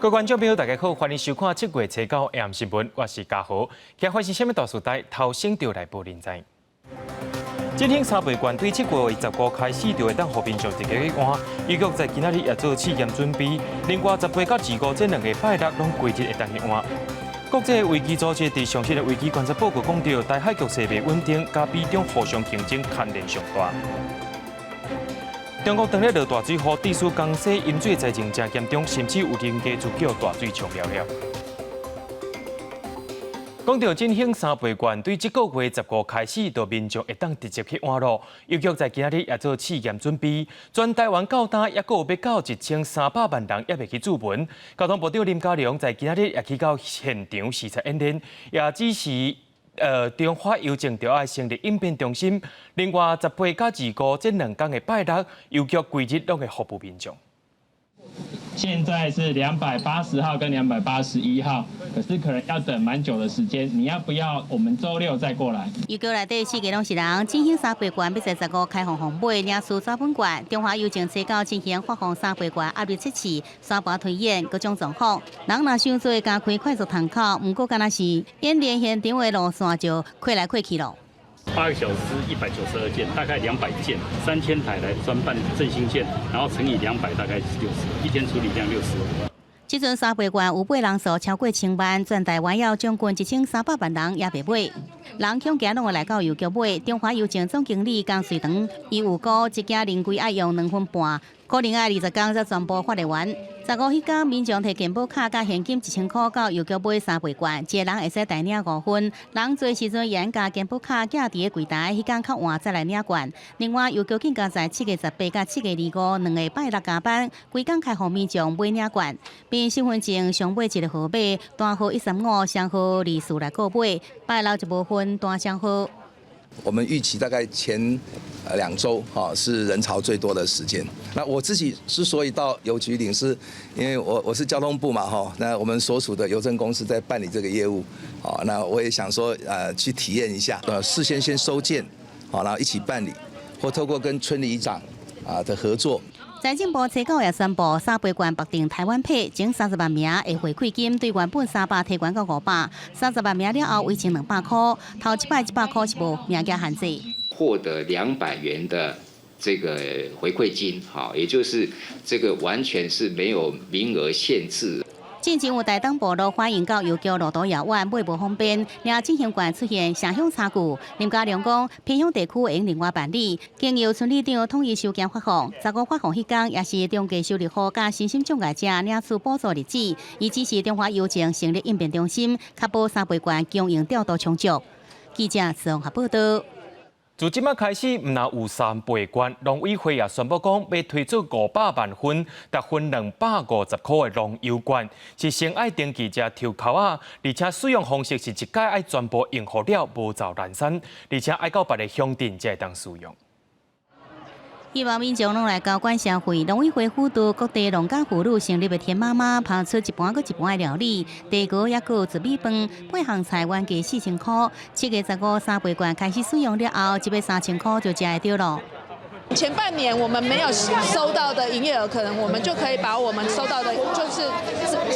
各位觀眾朋友，大家好，歡迎收看7月初九 AM 新聞，我是嘉豪。今日發生啥物大事代，頭先就來報恁知。振興三倍券對7月15開始就會當予民眾直接去換，郵局在今仔日也做試驗準備。另外，18佮25這兩个拜六攏規日會當去換。國際危機組織佇上新的危機觀察報告講著，台海局勢袂穩定，佮美中互相競爭牽連上大。中國當咧落大水雨，致使江西淹水災情誠嚴重，甚至有人家就叫大水沖了了。講著振興三倍券，對這個月十五開始，就民眾會當直接去換囉。郵局在今仔日也做試驗準備，全台灣到今猶閣有欲到1300萬人猶未去注文。交通部長林佳龍在今仔日也去到現場視察演練，也指示中華郵政著愛成立應變中心。另外，18佮25這兩工的拜六，郵局規日攏會服務民眾。現在是280號跟281號，可是可能要等蠻久的時間。你要不要我們週六再過來？郵局內底四个攏是人，振興三倍券欲在十五開放予買，領取紙本券。中華郵政初九進行發放三倍券壓力測試、沙盤推演各種狀況。人若傷濟，加開快速窗口，毋過敢若是演練現場的路線就開來開去囉。8個小時192件，大概200件，3000台來專辦振興券，然後乘以兩百，大概是六十，一天處理量60。這陣三倍券有買人數超過千萬，全台灣有將近1300萬人猶未買。人恐驚攏會來到郵局買。中華郵政總經理江瑞堂，伊預估一件臨櫃愛用2分半，可能愛20工才全部發會完。十五彼工，民眾提健保卡佮現金1000箍到郵局買三倍券，一个人會使代領5分。人濟時陣會共健保卡寄佇個櫃台，彼工較晚再來領券。另外，郵局更加在7月18佮7月25兩个拜六加班，規工開放民眾買領券。憑身份證上尾一个號碼，單號135，雙號24來購買，拜六就無分單雙號。我們預期大概前2週啊是人潮最多的時間。那我自己之所以到郵局領，是因為我是交通部嘛哈，那我們所屬的郵政公司在辦理這個業務，好，那我也想說去體驗一下，事先先收件，好，然後一起辦理，或透過跟村里長啊的合作。財政部初九也宣布，三倍券綁定台灣配，前30萬名的回饋金對原本300提懸到500，30萬名了後維持200箍，頭一擺100箍是無名額限制。獲得200元的這個回饋金，好，也就是這個完全是沒有名額限制。進前有台東部落反映到郵局路途遙遠，買無方便，領振興券出現城鄉差距。林佳龍講，偏鄉地區會用另外辦理，經由村里長統一收件發放。十五發放彼工，也是中低收入戶佮身心障礙者領取補助日子。伊指示中華郵政成立應變中心，確保三倍券供應調度充足。記者綜合報道。自這擺開始，毋但有三倍券，農委會也宣布講，欲推出500萬份，逐份250箍的農優券，是先愛登記才抽鬮仔，而且使用方式是一擺愛全部用予了，無走難產，而且愛到別个鄉鎮才會當使用。希望民眾攏來交管消費，農委會輔導各地農家婦女成立的甜媽媽，拋出一盤閣一盤的料理，地瓜抑閣有糯米飯，八項菜原價4000箍，7月15三倍券開始使用了後，這欲3000箍就食會著囉。前半年我們沒有收到的營業額，可能我們就可以把我們收到的，就是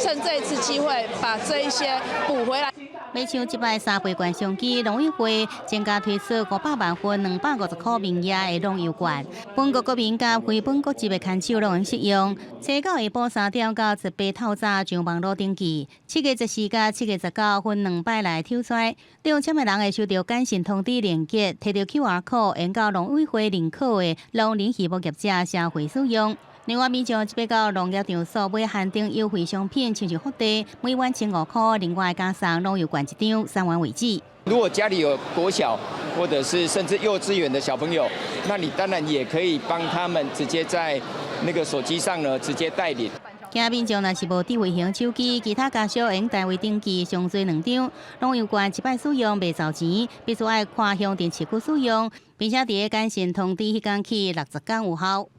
趁這一次機會把這一些補回來。欲搶這擺三倍券商機，農委會增加推出500萬份250箍面額的農優券，本國國民佮非本國籍的牽手攏會適用。初九下晡3點到18透早上網路登記，7月14佮7月19分兩擺來抽選，中籤的人會收到簡訊通知連結，提著 QR code，用到農委會認可的農林漁牧業者社會使用。另外，民眾這欲到農業場所買限定優惠商品，親像福袋，每元15箍，另外加送農優券一張，送完為止。如果家裡有國小或者是甚至幼稚園的小朋友，那你當然也可以幫他們直接在那個手機上呢直接代領。驚民眾若是無智慧型手機，其他家屬會用代為登記，上濟兩張農優券一擺使用袂走錢，必須愛跨鄉鎮市區使用，並且佇個簡訊通知彼工起60工有效。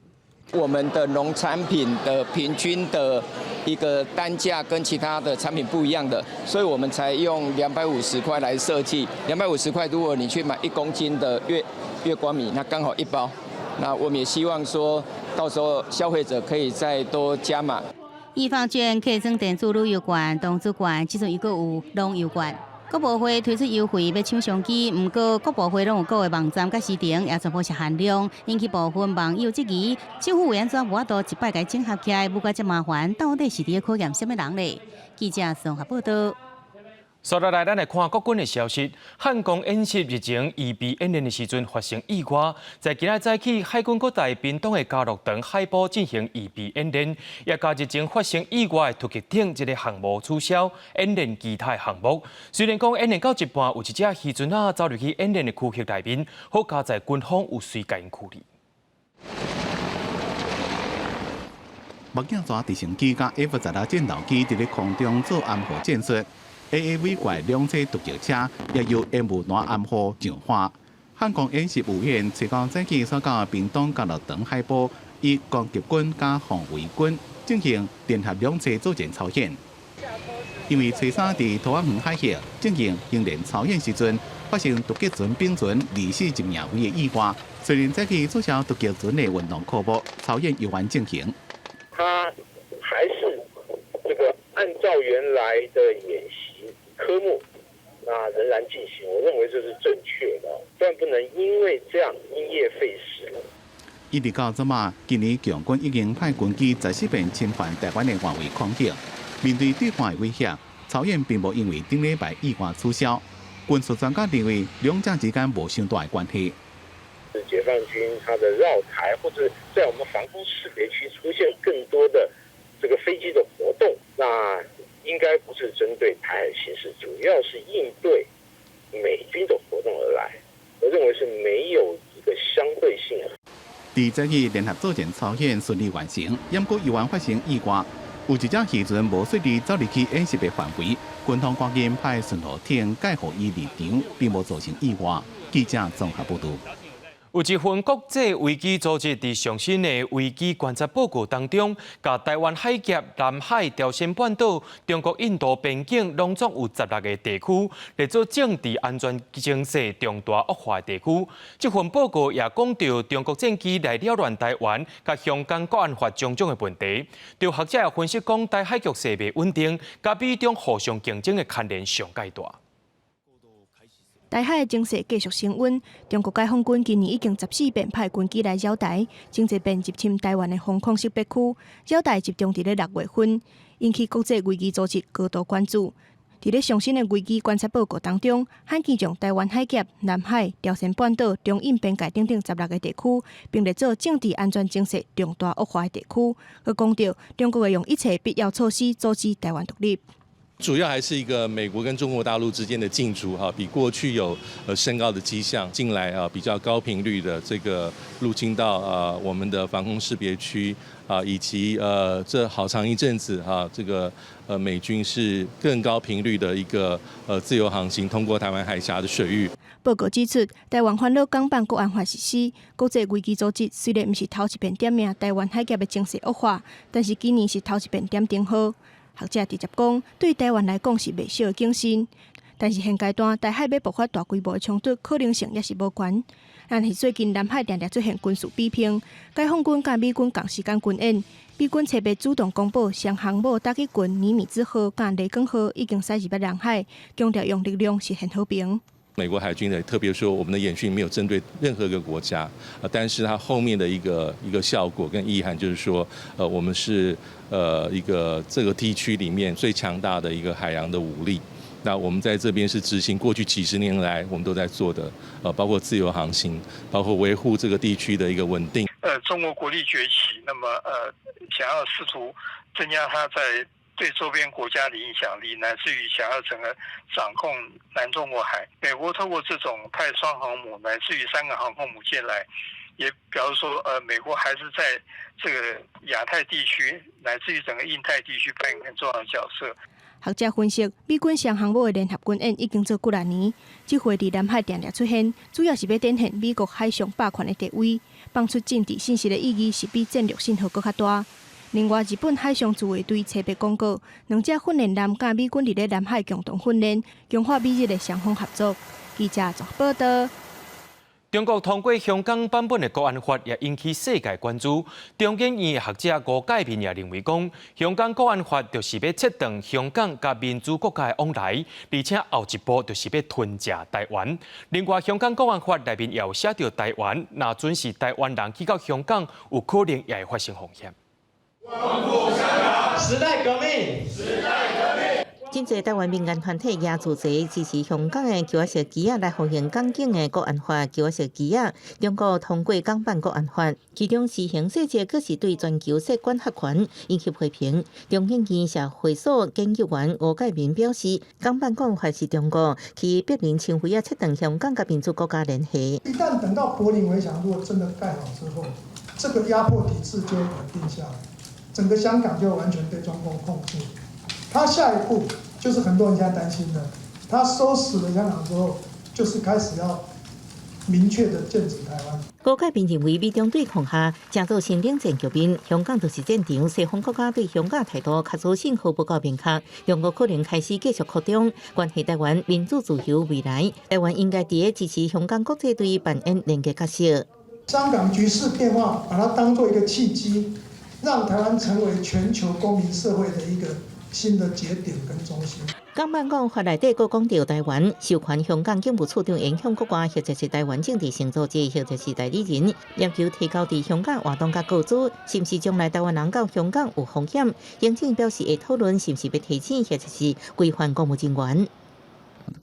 我們的農產品的平均的一個單價跟其他的產品不一樣的，所以我們才用兩百五十塊來設計。兩百五十塊，如果你去買1公斤的越光米，那剛好一包。那我們也希望說，到時候消費者可以再多加碼。藝 FUN 券、客裝電子旅遊券、動資券，這陣猶閣有農遊券。國博會推出優惠，欲搶商機，毋過國博會攏有各个網站佮時程，也全部是限量，引起部分網友質疑：政府為按怎無法度一擺共整合起來，無閣遮麻煩，到底是佇咧考驗啥物人咧？記者綜合報道。接落來，咱來看國軍的消息。漢光演習日前預備演練的時陣發生意外，在今仔早起，海軍閣在屏東的嘉樂長海埔進行預備演練，也共日前發生意外的突擊艇這个項目取消演練其他項目。雖然講演練到一半，有一隻漁船仔走入去演練的區域內面，好佳哉軍方有隨共𪜶處理。目鏡蛇直升機佮 F-16戰鬥機佇咧空中做掩護戰術。AAV 怪兩栖突擊車也由煙霧彈掩護上岸。漢光演習有限，隨後早起所到屏東嘉樂長海埔，以攻擊軍佮防衛軍進行聯合兩棲作戰操演。因為初三佇桃仔園海域進行訓練操演時陣，發生突擊船丙船離死一命危的意外。雖然早起取消突擊船的運動科目，操演猶原進行。他還是這個按照原來的演習科目，那仍然進行，我認為這是正確的，但不能因為這樣因噎廢食。一直到這馬，今年共軍已經派軍機14遍侵犯台灣的外圍空域，面對對岸的威脅，操演並無因為頂禮拜意外取消。軍事專家認為，兩者之間無傷大的關係。解放軍他的繞台，或者在我們防空識別區出現更多的這個飛機的活動，那應該不是針對台海形勢，主要是應對美軍的活動而來。我認為是沒有一個相對性。佇這次聯合作戰操演順利完成，毋過猶原發生意外，有一隻漁船無順利走入去演習的範圍，軍方趕緊派巡邏艇蓋護伊離場，並無造成意外。記者綜合報道。有一份國際危機組織佇上新的危機觀察報告當中，共台灣海峽、南海、朝鮮半島、中國印度邊境，攏總有16个地區列做政治安全情勢重大惡化的地區。這份報告也講到中國戰機來擾亂台灣，佮香港國安法種種的問題。有學者也分析講，台海局勢袂穩定，佮美中互相競爭的牽連上蓋大。台海的情勢繼續升溫，中國解放軍今年已經14遍派軍機來擾台，真濟遍入侵台灣的防空識別區，擾台集中佇咧6月份，引起國際危機組織高度關注。佇咧上新的危機觀察報告當中，罕見將台灣海峽、南海、朝鮮半島、中印邊界等等16个地區，並列做政治安全情勢重大惡化的地區。閣講著中國會用一切必要措施阻止台灣獨立。主要還是一個美國跟中國大陸之間的競逐哈，比過去有升高的跡象，進來啊比較高頻率的這個入侵到我們的防空識別區啊，以及這好長一陣子哈，這個美軍是更高頻率的一個自由航行通過台灣海峽的水域。報告指出，台灣煩惱港版國安法實施，國際危機組織雖然毋是頭一遍點名台灣海峽的情勢惡化，但是今年是頭一遍點燈號。學者直接講，對台灣來講是袂小的警訊，但是現階段台海欲爆發大規模的衝突可能性也是無懸。但是最近南海定定出現軍事比拼，解放軍佮美軍仝時間軍演，美軍特別主動公布，雙航母打擊群尼米茲號佮雷根號已經駛入南海，強調用力量實現和平。美國海軍呢特別說，我們的演訓沒有針對任何一個國家，但是它後面的一個效果跟意涵就是說，我們是一個這個地區裡面最強大的一個海洋的武力。那我們在這邊是執行過去幾十年來我們都在做的，包括自由航行，包括維護這個地區的一個穩定。中國國力崛起，那麼想要試圖增加它在對周邊國家的影響力，乃至於想要整個掌控南中國海。美國透過這種派雙航母，乃至於三個航空母艦來，也表示說，美國還是在這個亞太地區，乃至於整個印太地區扮演很重要的角色。學者分析，美軍雙航母的聯合軍演已經做幾若年，這回佇南海定定出現，主要是欲展現美國海上霸權的地位，放出政治信息的意義是比戰略信號閣較大。另外，日本海上自衛隊特別公告，兩隻訓練艦佮美軍佇咧南海共同訓練，強化美日的雙方合作。記者綜合報道。中國通過香港版本的國安法，也引起世界關注。中研院的學者吳介民也認為講，香港國安法就是欲切斷香港佮民主國家的往來，而且後一步就是欲吞食台灣。另外，香港國安法內面也有寫著台灣，若準是台灣人去到香港，有可能也會發生風險。光復香港，時代革命，時代革命。真濟台灣民間團體舉足濟支持香港的橘色旗仔來呼應港警的國安法橘色旗仔，中國通過港版國安法，其中施行細節閣是對全球設管轄權引起批評。中研院社會所研究員吳介民表示，港版國安法是中國去柏林牆圍仔切斷香港佮民主國家聯繫。一旦等到柏林圍牆如果真的蓋好之後，這個壓迫體制就會穩定下來，整個香港就完全被中共控制。他下一步就是很多人現在擔心的，他收拾了香港之後，就是開始要明確的劍指台灣。吳介民認為，美中對抗下，正造成冷戰局面，香港就是戰場。西方國家對香港態度較早信號無夠明確，中國可能開始繼續擴張，關係台灣民主自由未來。台灣應該佇咧支持香港國際對扮演連結角色。香港局勢變化，把它當做一個契機，讓台灣成為全球公民社會的一個新的節點跟中心。港版國安法內底閣講著台灣授權香港警務處長影響國外，或者是台灣政治性組織，或者是代理人，要求提交佇香港活動佮個資，是毋是將來台灣人到香港有風險？行政表示會討論是毋是欲提醒，或者是規範公務人員。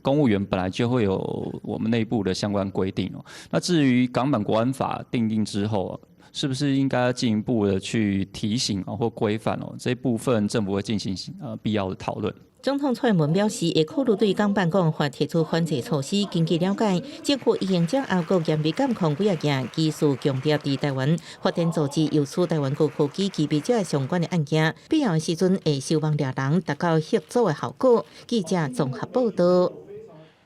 公務員本來就會有我們內部的相關規定哦。那至於港版國安法訂定之後，是不是應該進一步的去提醒啊或規範哦？這一部分政府會進行必要的討論。總統蔡英文表示，會考慮對港版國安法提出反制措施。根據了解，政府已經將後國嚴密監控幾仔件技術強調佇台灣發展組織誘取台灣高科技具備者相關的案件，必要的時陣會收網掠人，達到嚇阻的效果。記者綜合報道。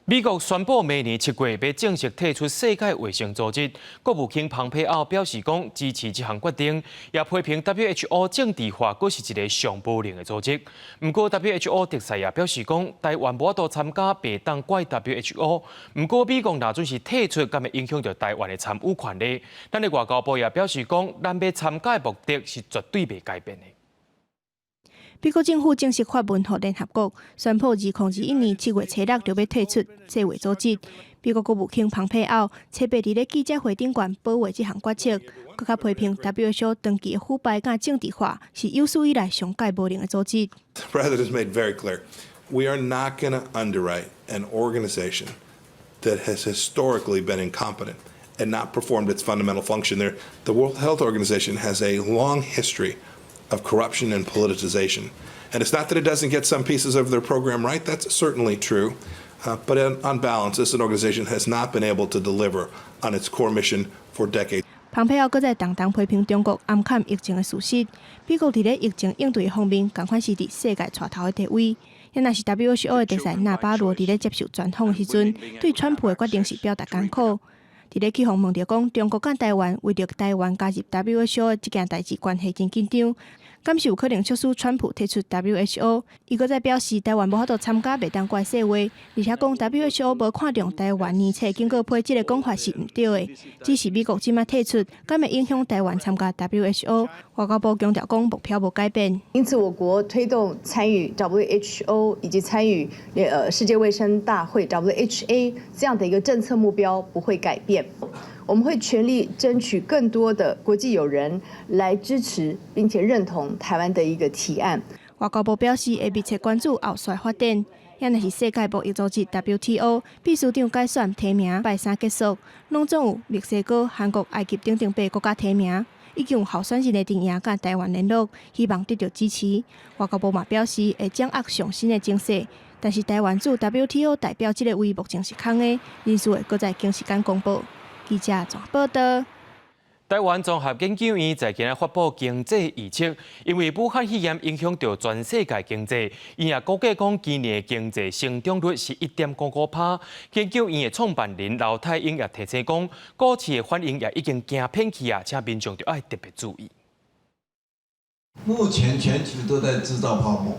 美國宣布明年7月欲正式退出世界衛生組織，國務卿蓬佩奧表示講支持這項決定，也批評 WHO 政治化，閣是一个上無能的組織。毋過 WHO 特使也表示講，台灣無法度參加，袂當怪 WHO。毋過美國若準是退出，敢會影響著台灣的參與權利？咱的外交部也表示講，咱欲參加的目的是絕對袂改變的。美國政府正式發文予聯合國，宣布2021年7月初6就欲退出世衛組織。美國國務卿蓬佩奧初八佇咧記者會頂懸保衛這項決策，閣較批評 WHO 長期腐敗佮政治化是有史以來上蓋無能的組織。 The president has made very clear, we are not going to underwrite an organization that has historically been incompetent and not performed its fundamental function. There, the World Health Organization has a long history of corruption and politicization. And it's not that it doesn't get some pieces of their program right, that's certainly true. But on balance, this organization has not been able to deliver on its core mission for decades. 蓬佩奧閣再重重批評中國掩蓋疫情的事實。美國佇咧疫情應對方面，仝款是佇世界帶頭的地位。也若是 WHO 的特使納巴羅佇咧接受專訪的時陣，對川普的決定是表達艱苦。佇咧去予問著講，中國佮台灣為著台灣加入 WHO 的這件代誌關係真緊張，敢是有可能促使川普退出 WHO？伊閣再表示，台灣無法度參加，袂當怪世衛，而且講 WHO 無看重台灣年冊警告批這个講法是毋對的。只是美國這擺退出，敢會影響台灣參加 WHO？外交部強調講目標無改變。因此，我國推動參與 WHO 以及參與世界衛生大會 WHA 這樣的一個政策目標不會改變。我們會全力爭取更多的國際友人來支持並且認同台灣的一個提案。外交部表示會密切關注後續發展。也若是世界貿易組織 WTO 秘書長改選提名拜三結束，攏總有墨西哥、韓國、埃及等等八个國家提名，已經有候選人的陣營佮台灣聯絡，希望得到支持。外交部嘛表示會掌握上新的情勢，但是台灣駐 WTO 代表這个位目前是空的，人事會閣再經時間公布。記者綜合報道。台灣綜合研究院在今日發布經濟預測，因為武漢肺炎影響著全世界經濟，伊也估計講今年的經濟成長率是1.55%。研究院的創辦人劉泰英也提醒講，股市的反應也已經驚偏去啊，請民眾著愛特別注意。目前全球都在製造泡沫，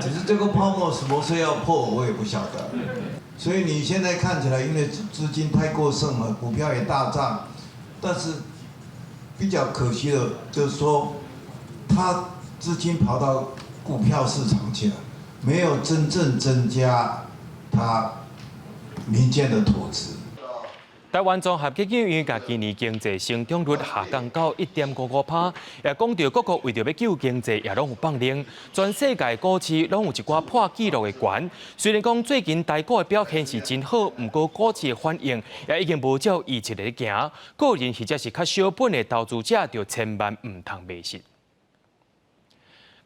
只是這個泡沫什麼時候要破，我也不曉得。所以你現在看起來，因為資金太過剩了，股票也大漲，但是比較可惜的，就是說，他資金跑到股票市場去了，沒有真正增加他民間的投資。台灣綜合研究院共今年經濟成長率下降到1.55%，也講著各國為著欲救經濟，也攏有放量。全世界股市攏有一寡破紀錄的懸。雖然講最近台股的表現是真好，毋過股市的反應也已經無照預測咧行。個人或者是較小本的投資者，就千萬毋通迷信。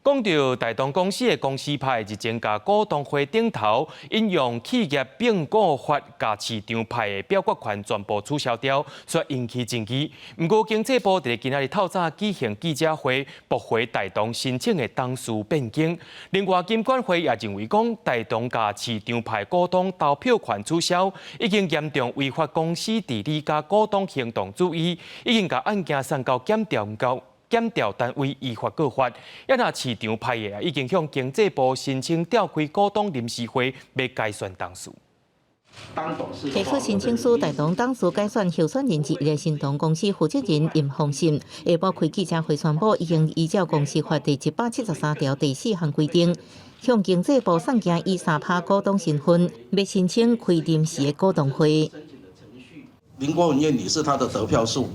講著大同公司的公司派日前共股東會頂頭引用企業併購法，共市場派的表決權全部取消掉，煞引起爭議。毋過經濟部佇今仔日透早舉行記者會，駁回大同申請的董事變更。另外，金管會也認為講，大同共市場派股東投票權取消，已經嚴重違反公司治理佮股東行動主義，已經共案件送到檢調單位依法告發，抑若市場派的已經向經濟部申請召開股東臨時會，欲改選董事。提出申請書，大同董事改選候選人之一的新同公司負責人林鴻信，下晡開記者會宣布，已經依照公司法第173條第四項規定，向經濟部送件以3%股東身份，欲申請開臨時的股東會。林郭文艷女士她的得票數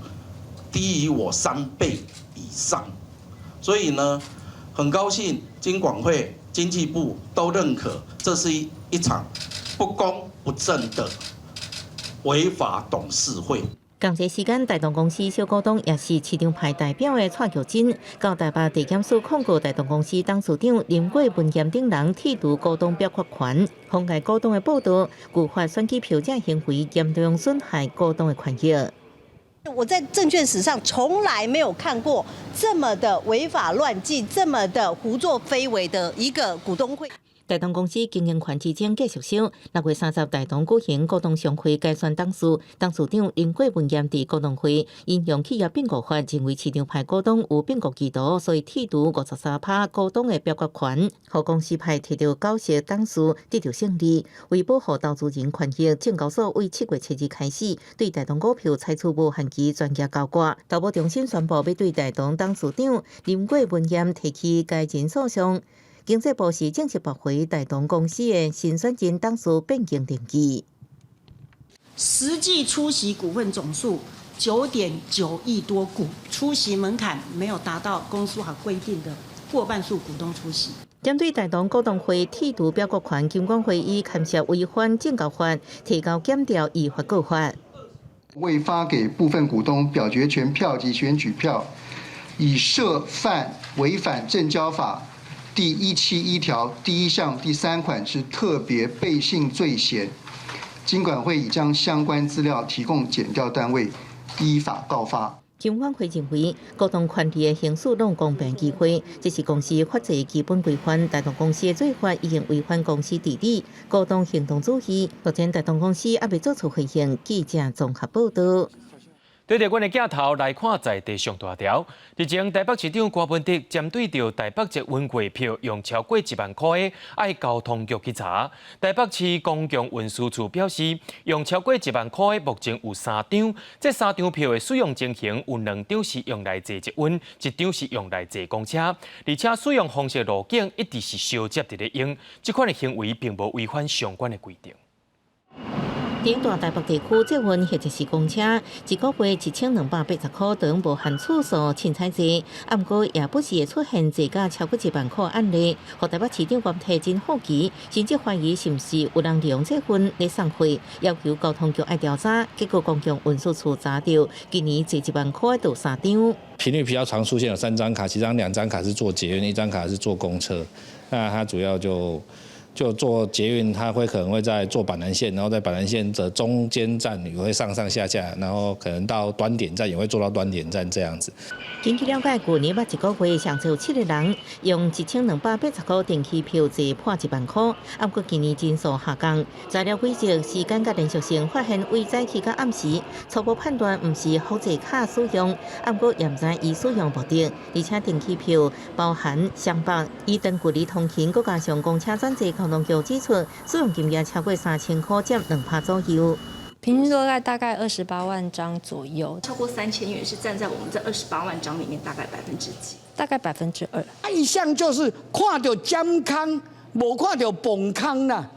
低於我3倍以上，所以呢，很高興金管會、經濟部都認可，這是一場不公不正的違法董事會。仝一時間，大同公司小股東也是市場派代表的蔡玉珍，到台北地檢署控告大同公司董事長林郭文艷等人剔除股東表決權，妨礙股東的報道，具發選舉票這行為嚴重損害股東的權益。我在證券史上從來沒有看過這麼的違法亂紀、這麼的胡作非為的一個股東會。大同公司經營權之爭繼續燒。6月30，大同舉行股東常會改選董事，董事長林郭文艷佇股東會引用企業併購法，認為市場派股東有併購企圖，所以剔除53%股東的表決權，予公司派提著九席董事得著勝利。為保護投資人權益，證交所為7月7日開始對大同股票採取無限期全額交割。投保中心宣布欲對大同董事長林郭文艷提起該人訴訟。經濟部是正式駁回大同公司的新選任董事變更登記。實際出席股份總數9.9億多股，出席門檻沒有達到公司法規定的過半數股東出席。針對大同股東會剔除表決權，金管會以牽涉違反證交法，提交檢調依法告發。未發給部分股東表決權票及選舉票，已涉犯違反證交法第171條第1項第3款之特別背信罪嫌，金管會已將相關資料提供檢調單位依法告發。金管會認為，股東權利的行使攏有公平機會，這是公司法制基本規範。大同公司的做法已經違反公司治理、股東行動主義。目前大同公司猶未做出回應。記者綜合報道。對著阮的鏡頭來看，在地上大條。日前，台北市長柯文哲針對著台北捷運月票用超過1萬塊的，愛交通局去查。台北市公共運輸處表示，用超過一萬塊的目前有三張，這三張票的使用情形有兩張是用來坐捷運，一張是用來坐公車，而且使用方式路徑一直是相接佇咧用，這款的行為並無違反相關的規定。頂大台北地區捷運或者是公車，一個月1280塊，當無限次數凊彩坐，啊，毋過也不時會出現坐價超過一萬塊案例，予台北市長關提真好奇，甚至懷疑是毋是有人利用這份咧送貨，要求交通局愛調查。結果公共運輸處查著，今年坐一萬塊就三張。頻率比較常出現有三張卡，其中兩張卡是坐捷運，一張卡是坐公車。那它主要就坐捷運，他會可能會在坐板南線，然後在板南線的中間站也會上上下下，然後可能到端點站也會坐到端點站這樣子。根據了解，舊年捌一個月上濟有七個人用1280塊定期票坐破一萬塊，啊，毋過今年人數下降。材料軌跡、時間佮連續性發現，為早起到暗時，初步判斷毋是複製卡使用，啊，毋過也毋知伊使用目的。而且定期票包含雙北以長距離通勤，閣加上公車轉坐到統當局指出，使用金額超過3000箍，佔2%左右。平均都在大概二十八萬張左右，超過3000元是佔在我們這二十八萬張裡面大概百分之幾？大概2%。一向就是看著減空，無看著崩空啦。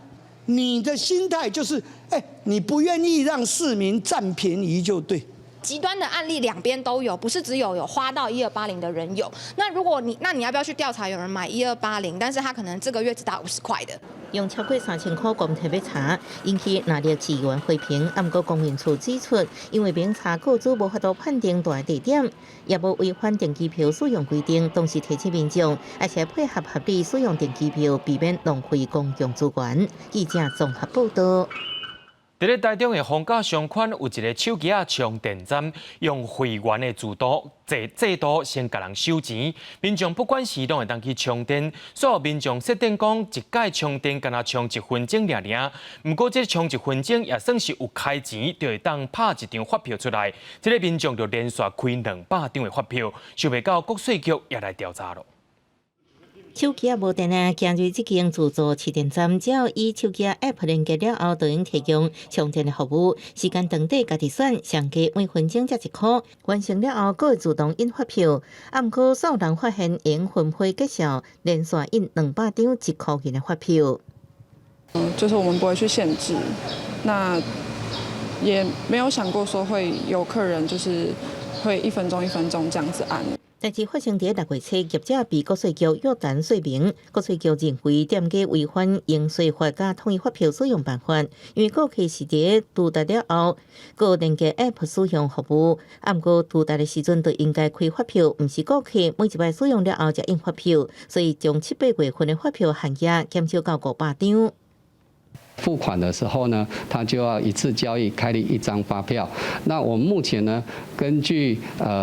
你的心態就是，哎，你不願意讓市民佔便宜就對。極端的案例兩邊都有，不是只有有花到一二八零的人有。那如果你，那你要不要去調查有人買一二八零，但是他可能這個月只打50塊的？用超過3000箍公提欲查，引起納入市議員批評。啊，毋過公衛處指出，因為明查雇主無法度判定蹛地點，也無違反電機票使用規定，同時提醒民眾，而且配合合理使用電機票，避免浪費公共資源。記者綜合報道。佇咧台中的逢甲商圈有一个手機仔充電站，用會員的制度先共人收錢，民眾不管時攏會當去充電。所有民眾設定講一擺充電干焦充一分鐘爾爾，毋過這充一分鐘也算是有開錢，就會當拍一張發票出來。這个民眾就連續開200張的發票，想袂到國稅局也來調查囉。手機仔無電啊，行入這間自助市電站，只要以手機 App 連結了後，就能提供充電的服務。時間長短家己選，上低每分鐘才1箍。完成了後，閣會自動印發票。啊，毋過所有人發現用分配績效，連續印200張1箍銀的發票。嗯，就是我們不會去限制，那也沒有想過說會有客人就是會一分鐘一分鐘這樣子按。代誌發生佇6月初，業者被國稅局約談說明，國稅局認為店家違反應稅法佮統一發票使用辦法，因為顧客是佇到達了後，閣連結 App 使用服務，啊，毋過到達的時陣就應該開發票，毋是顧客每一擺使用了後才印發票，所以將7、8月份的發票限額減少到500張。付款的時候呢，他就要一次交易開立一張發票。那我們目前呢，根據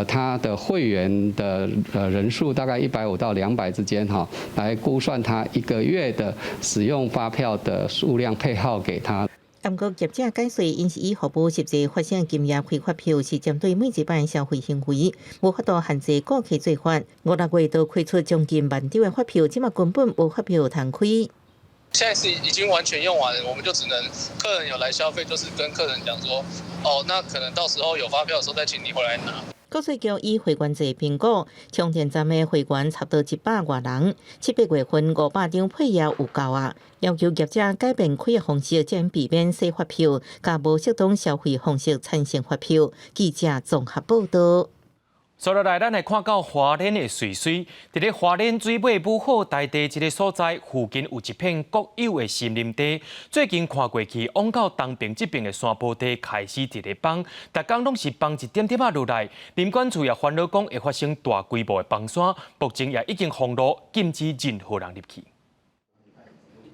他的會員的人數大概150到200之間哈，來估算他一個月的使用發票的數量配號給他。毋過業者解釋，𪜶是以服務實際發生金額開發票，是針對每一擺消費行為，無法度限制顧客做法。5、6月都開出將近萬張的發票，這馬根本無發票通開。現在是已經完全用完了，我們就只能客人有來消費，就是跟客人講說，哦，那可能到時候有發票的時候再請你回來拿。國稅局以會員制評估，充電站的會員差不多100外人，7、8月份500張配額有夠啊！要求業者改變開的方式，才能避免洗發票，佮無適當消費方式產生發票。記者綜合報道。接落來，咱來看到花蓮的水水，佇咧花蓮水尾武好大地這个所在附近有一片國有的森林地。最近看過去，往到東邊這邊的山坡地開始佇咧崩，逐工攏是崩一點點仔落來。林管處也煩惱講會發生大規模的崩山，目前也已經封路，禁止任何人入去。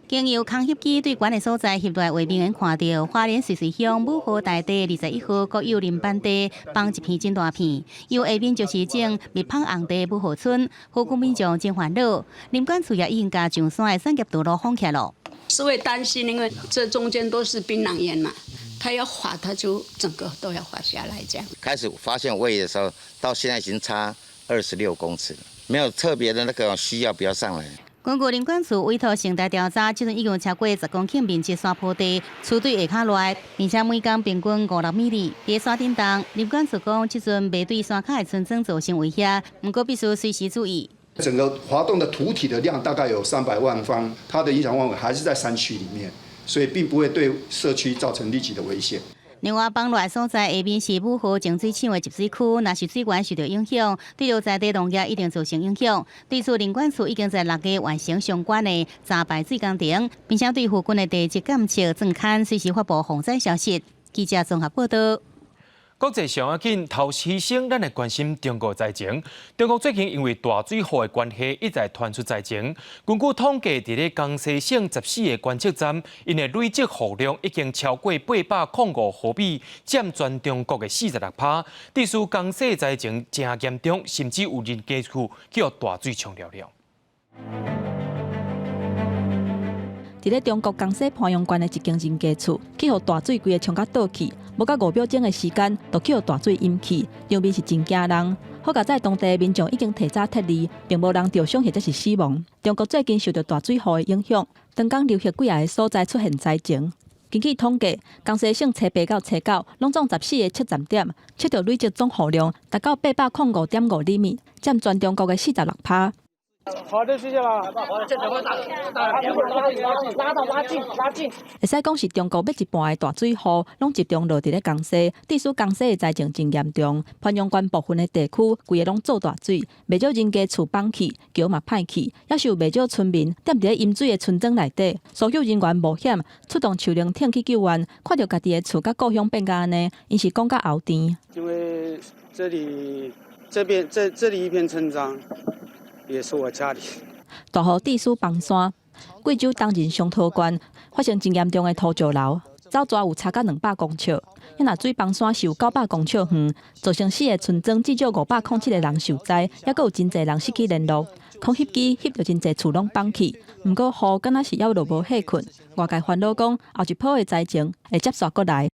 經由空翕機對懸的所在翕落來畫面，看著花蓮瑞穗鄉武好大地21號國有林班地崩一片真大片，右下面就是種蜜蜂紅地武好村，附近民眾真煩惱。林管處也已經共上山的產業道路封起來囉。是會擔心，因為這中間都是檳榔園嘛，它要滑，它就整個都要滑下來這樣。開始發現位移的時候，到現在已經差26公尺，沒有特別的那個需要，不要上來。根據林管處委託成大調查，這陣已經有超過10公頃面積山坡地，趨對下跤落來，而且每工平均5、6米哩。佇山頂東，林管處講，這陣袂對山跤的村莊造成威脅，毋過必須隨時注意。整個滑動的土體的量大概有300萬方，它的影響範圍還是在山區裡面，所以並不會對社區造成立即的危險。另外，崩落來所在下面是武河淨水廠的集水區，若是水源受著影響，對著在地農業一定造成影響。對此，林管處已經在6月完成相關的查排水工程，並且對附近的地質監測鑽勘，隨時發布洪災消息。記者綜合報道。國際上要緊，頭先咱來關心中國災情。中國最近因為大水禍的關係，一再傳出災情。根據統計，佇咧江西省14個觀測站，𪜶的累積雨量已經超過805毫米，佔全中國的46%。致使江西災情誠嚴重，甚至有人家厝去予大水沖了了。佇咧中國江西鄱陽縣的一間人家厝，去予大水規个沖甲倒去，無夠5秒鐘的時間，就去予大水淹去，場面是真驚人。好佳哉當地民眾已經提早撤離，並無人著傷或者是死亡。中國最近受著大水雨的影響，長江流域幾仔個所在出現災情。根據統計，江西省初八到初九，攏總14個測站點，測著累積總雨量達到805.5厘米，佔全中國的46%。好的，謝謝啦。拉拉到拉近拉近。會使講是中國欲一半的大水雨，攏集中落佇咧江西，致使江西的災情真嚴重。鄱陽縣部分的地區，規个攏做大水，袂少人家厝崩去，橋嘛歹去，猶是有袂少村民踮佇咧淹水的村莊內底，搜救人員冒險出動樹靈艇去救援，看著家己的厝佮故鄉變甲按呢，𪜶是講甲喉甜。因為這裡這邊這這裡一片村莊。也是我家裡。大雨致使崩山，貴州銅仁松桃縣發生真嚴重的土石流，走逝有差甲200公尺。若水崩山是有900公尺遠，造成四个村莊至少507個人受災，猶閣有真濟人失去聯絡。空翕機翕著真濟厝攏崩去，毋過雨敢若是猶落無歇睏。外界煩惱講後一波的災情會接續閣來。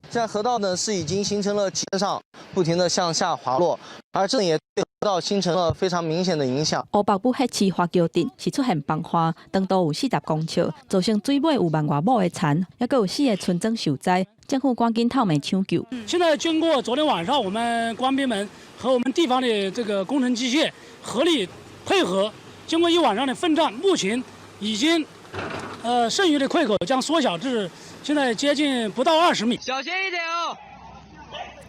現在河道呢是已經形成了上不停的向下滑落，而這也對河道形成了非常明顯的影響。湖北武漢市華橋鎮是出現崩岸，長度有40公尺，造成水尾有萬外畝的田，猶閣有四个村莊受災，政府趕緊透暝搶救。現在經過昨天晚上，我們官兵們和我們地方的這個工程機械合力配合，經過一晚上的奮戰，目前已經，剩餘的潰口將縮小至現在接近不到20米。小心一點哦。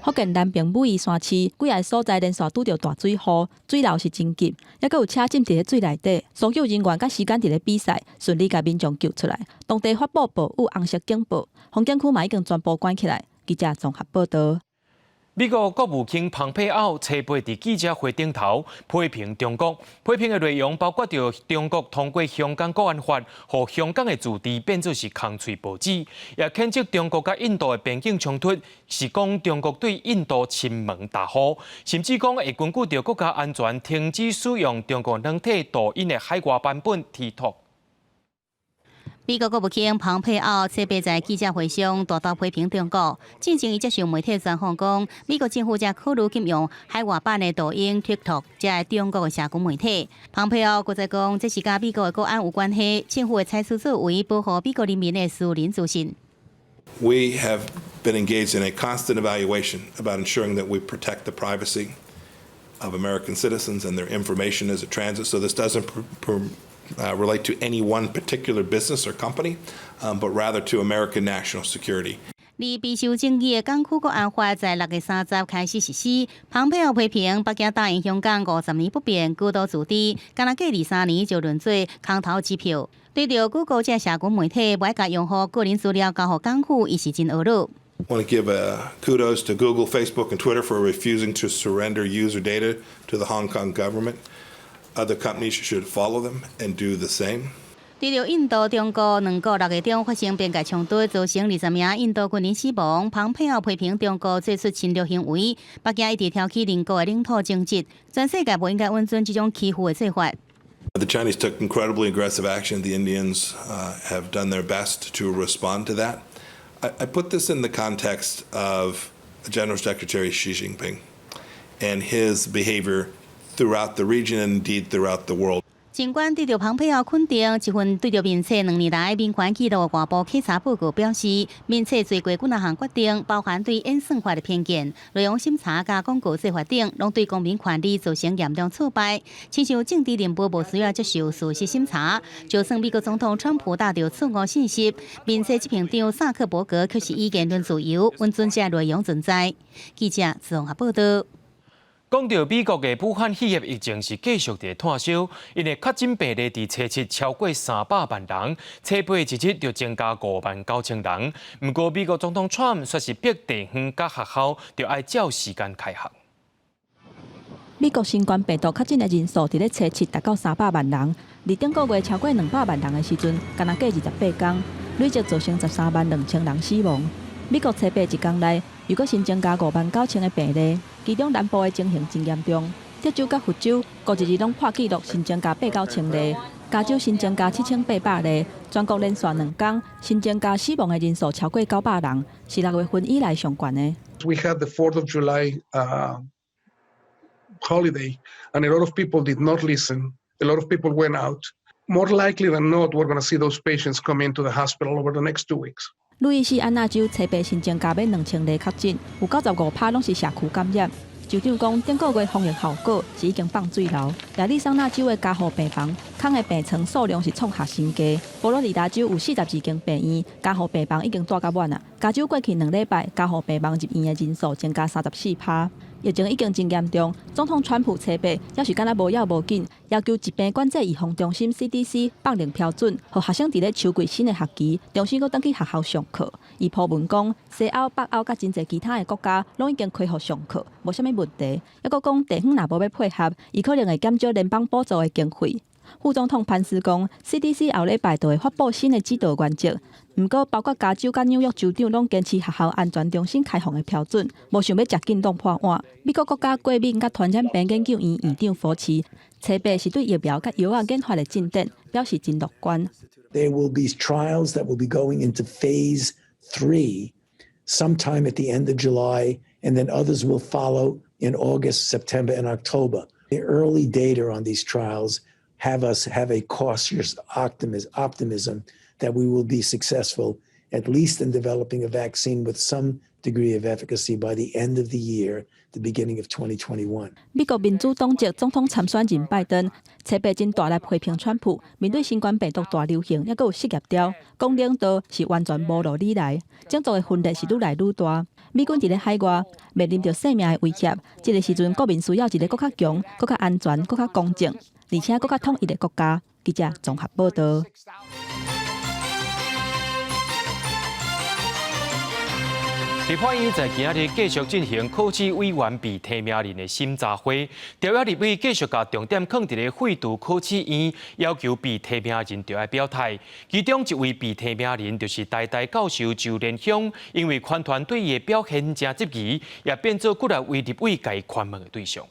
福建南平武夷山市幾个所在連續拄著大水雨，水流是真急，猶閣有車浸佇咧水內底，搜救人員佮時間佇咧比賽，順利共民眾救出來。當地發布暴雨紅色警報，風景區嘛已經全部關起來。記者綜合報導。美國國務卿蓬佩奧初八佇記者會頂頭批評中國，批評的內容包括著中國通過香港國安法，予香港的自治變做是空喙報紙，也譴責中國佮印度的邊境衝突，是講中國對印度親門踏戶，甚至講會根據著國家安全停止使用中國軟體抖音的海外版本 TikTok。美國國務卿蓬佩奧初八在記者會上大大批評中國。進前伊接受媒體專訪講，美國政府正考慮禁用海外版的抖音、TikTok，這个中國的社群媒體。蓬佩奧閣再講，這是佮美國的國安有關係，政府會採取作為保護美國人民的私人資訊。 We have been engaged in a constant evaluation about ensuring that we protect the privacy of American citizens and their information as it transits. So this doesn't relate to any one particular business or company, but rather to American national security. 而備受爭議的港區國安法在6月30開始實施。蓬佩奧批評北京答應香港50年不變高度自治，敢若過23年就淪做空頭支票。對著 Google 這社群媒體，無愛共用戶個人資料交予港府，伊是真懊惱。 Want to give kudos to Google, Facebook, and Twitter for refusing to surrender user data to the Hong Kong government. Other companies should follow them and do the same. 對著印度、中國兩國6月中發生邊界衝突，造成20名印度軍人死亡。蓬佩奧批評中國做出侵略行為，北京一直挑起鄰國的領土爭執，全世界無應該允准這種欺負的做法。 The Chinese took incredibly aggressive action. The Indians have done their best to respond to that. I put this in the context of General Secretary Xi Jinping and his behavior throughout the region and indeed throughout the world. 儘管得著蓬佩奧肯定，一份對著面冊2年來民權紀錄的外部稽查報告表示，面冊做過幾若項決定，包含對演算法的偏見、內容審查佮廣告做法等，攏對公民權利造成嚴重挫敗。親像政治任務無需要接受事實審查，就算美國總統川普打著錯誤信息，面冊執行長薩克伯格卻是以言論自由，允准這內容存在。記者綜合報導。講著美國的武漢肺炎疫情是繼續佇湠燒，𪜶的確診病例佇初七超過300萬人，初八一日就增加5萬9千人。毋過美國總統川普煞是逼地方佮學校，著愛照時間開學。美國新冠病毒確診的人數佇咧初七達到300萬人，佇頂個月超過200萬人的時陣，干焦過28工，累計造成13萬2千人死亡。美國初八一工內，又閣新增加5萬9千个病例，其中南部的情形真嚴重，德州佮佛州各一日攏破紀錄新增加八九千例，加州新增加7800例，全國連續2工新增加死亡的人數超過900人，是6月份以來上懸的。 We had the 4th of July holiday, and a lot of people did not listen. A lot of people went out. More likely than not, we're going to see those patients come into the hospital over the next 2 weeks. 路易斯安那州初八新增加欲2000例確診，有95%攏是社區感染。州長講，頂個月防疫效果是已經放水流。亞利桑那州的加護病房，空的病床數量是創下新低。佛羅里達州有42間病院，加護病房已經蹛甲滿啊。加州過去2禮拜加護病房入院的人數增加34%。疫情已經真嚴重，總統川普初八猶是敢若無要無緊，要求疾病管制預防中心 CDC 放令批准，予學生佇咧秋季新的學期重新閣轉去學校上課。伊鋪文講，西歐、北歐佮真濟其他的國家攏已經開放上課，無啥物問題。猶閣講地方若無欲配合，伊可能會減少聯邦補助的經費。副總統潘斯講，CDC 後禮拜就會發布新的指導原則。毋過，包括加州佮紐約州長攏堅持學校安全重新開放的標準，無想欲食緊擋破碗。美國國家過敏佮傳染病研究院院長佛奇，初八是對疫苗佮藥仔研發的進展表示真樂觀。 There will be trials that will be going into phase three sometime at the end of July, and then others will follow in August, September, and October. The early data on these trials have us have a cautious optimism that we will be successful, at least in developing a vaccine with some degree of efficacy by the end of the year, the beginning of 2021. 美國民主黨籍總統參選人拜登，初八真大力批評川普，面對新冠病毒大流行，猶閣有失業潮，講領導是完全無路理來，種族的分裂是愈來愈大。美軍佇咧海外面臨著性命的威脅，這个時陣國民需要一個閣較強、閣較安全、閣較公正，而且閣較統一的國家。記者綜合報道。立法院在今仔日繼續進行考試委員被提名人的審查會，朝野立委繼續共重點囥佇咧廢除考試院，要求被提名人著愛表態。其中一位被提名人就是台大教授周連香，因為環團對伊的表現誠質疑，也變做幾若位立委共伊寬問的對象。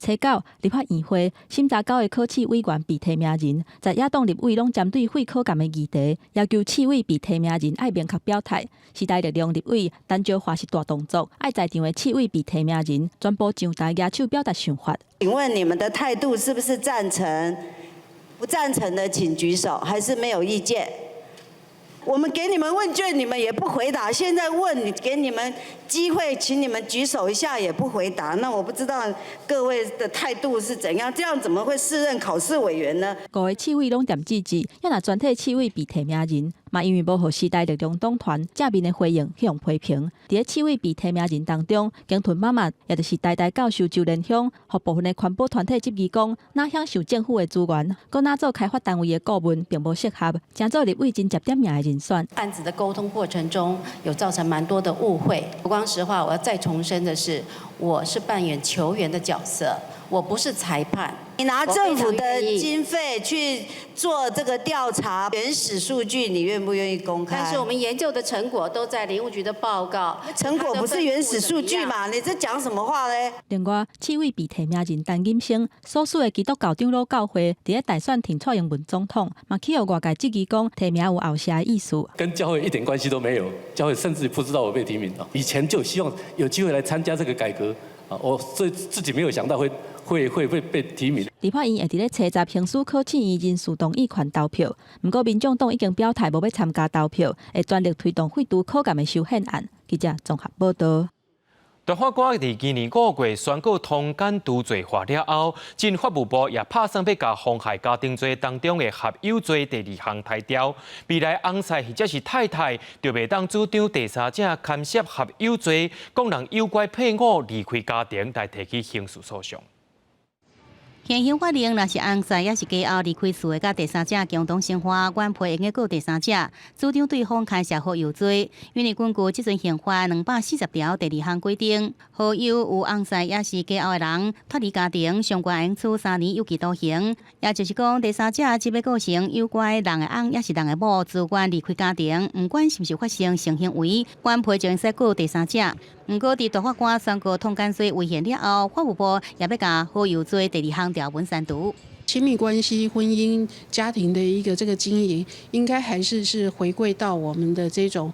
初九，立法院會審查九个考試委員被提名人，在野黨立委攏針對廢考監的議題，要求四位被提名人愛明確表態。時代力量立委陳椒華是大動作，愛在場的四位被提名人全部上台舉手表達想法。請問你們的態度是不是贊成？不贊成的請舉手，還是沒有意見？我們給你們問卷，你們也不回答。現在問你，給你們機會，請你們舉手一下，也不回答。那我不知道各位的態度是怎樣，這樣怎麼會適任考試委員呢？五个四位攏恬吱吱，猶若全體四位被提名人，嘛因為無予時代力量黨團正面的回應，予人批評。佇咧四位被提名人當中，鯨豚媽媽，也就是台大教授周連香，予部分的環保團體質疑講，若享受政府的資源，閣若做開發單位的顧問，並無適合，成做立委真捷點名的人選。案子的溝通過程中，有造成蠻多的誤會。不光實話，我要再重申的是，我是扮演球員的角色，我不是裁判。你拿政府的經費去做這個調查，原始數據你願不願意公開？但是我們研究的成果都在林務局的報告。成果不是原始數據嘛？你這講什麼話呢？另外，四位被提名人陳錦生所屬的基督教長老教會，佇咧大選挺蔡英文總統，嘛去予外界質疑講提名有後設的意思。跟教會一點關係都沒有，教會甚至不知道我被提名啊。以前就希望有機會來參加這個改革啊，我自己沒有想到會被提名。立法院會佇咧初十行使考試院人事動議權投票，毋過民眾黨已經表態無欲參加投票，會全力推動廢除考監的修憲案。記者綜合報道。大法官佇今年5月宣告通姦除罪化了後，前法務部也拍算欲共妨害家庭罪當中的合有罪第二項刣掉。未來翁婿或者是太太，就袂當主張第三者牽涉合有罪，講人誘拐配偶離開家庭來提起刑事訴訟。現行法令，若是翁婿抑是家後離開厝的佮第三者共同生活，原配會用告第三者，主張對方牽涉好友罪。因為根據這陣刑法240條第二項規定，好友有翁婿抑是家後的人脫離家庭，上懸會處3年有期徒刑。也就是講，第三者只欲告成誘拐人的翁抑是人的某，自願離開家庭，毋管是毋是發生性行為，原配就會使告第三者。毋過，佇大法官宣告通姦罪違憲了後，法務部也欲共好友罪第二項條文刪除。親密關係、婚姻、家庭的一個這個經營，應該還是回歸到我們的這種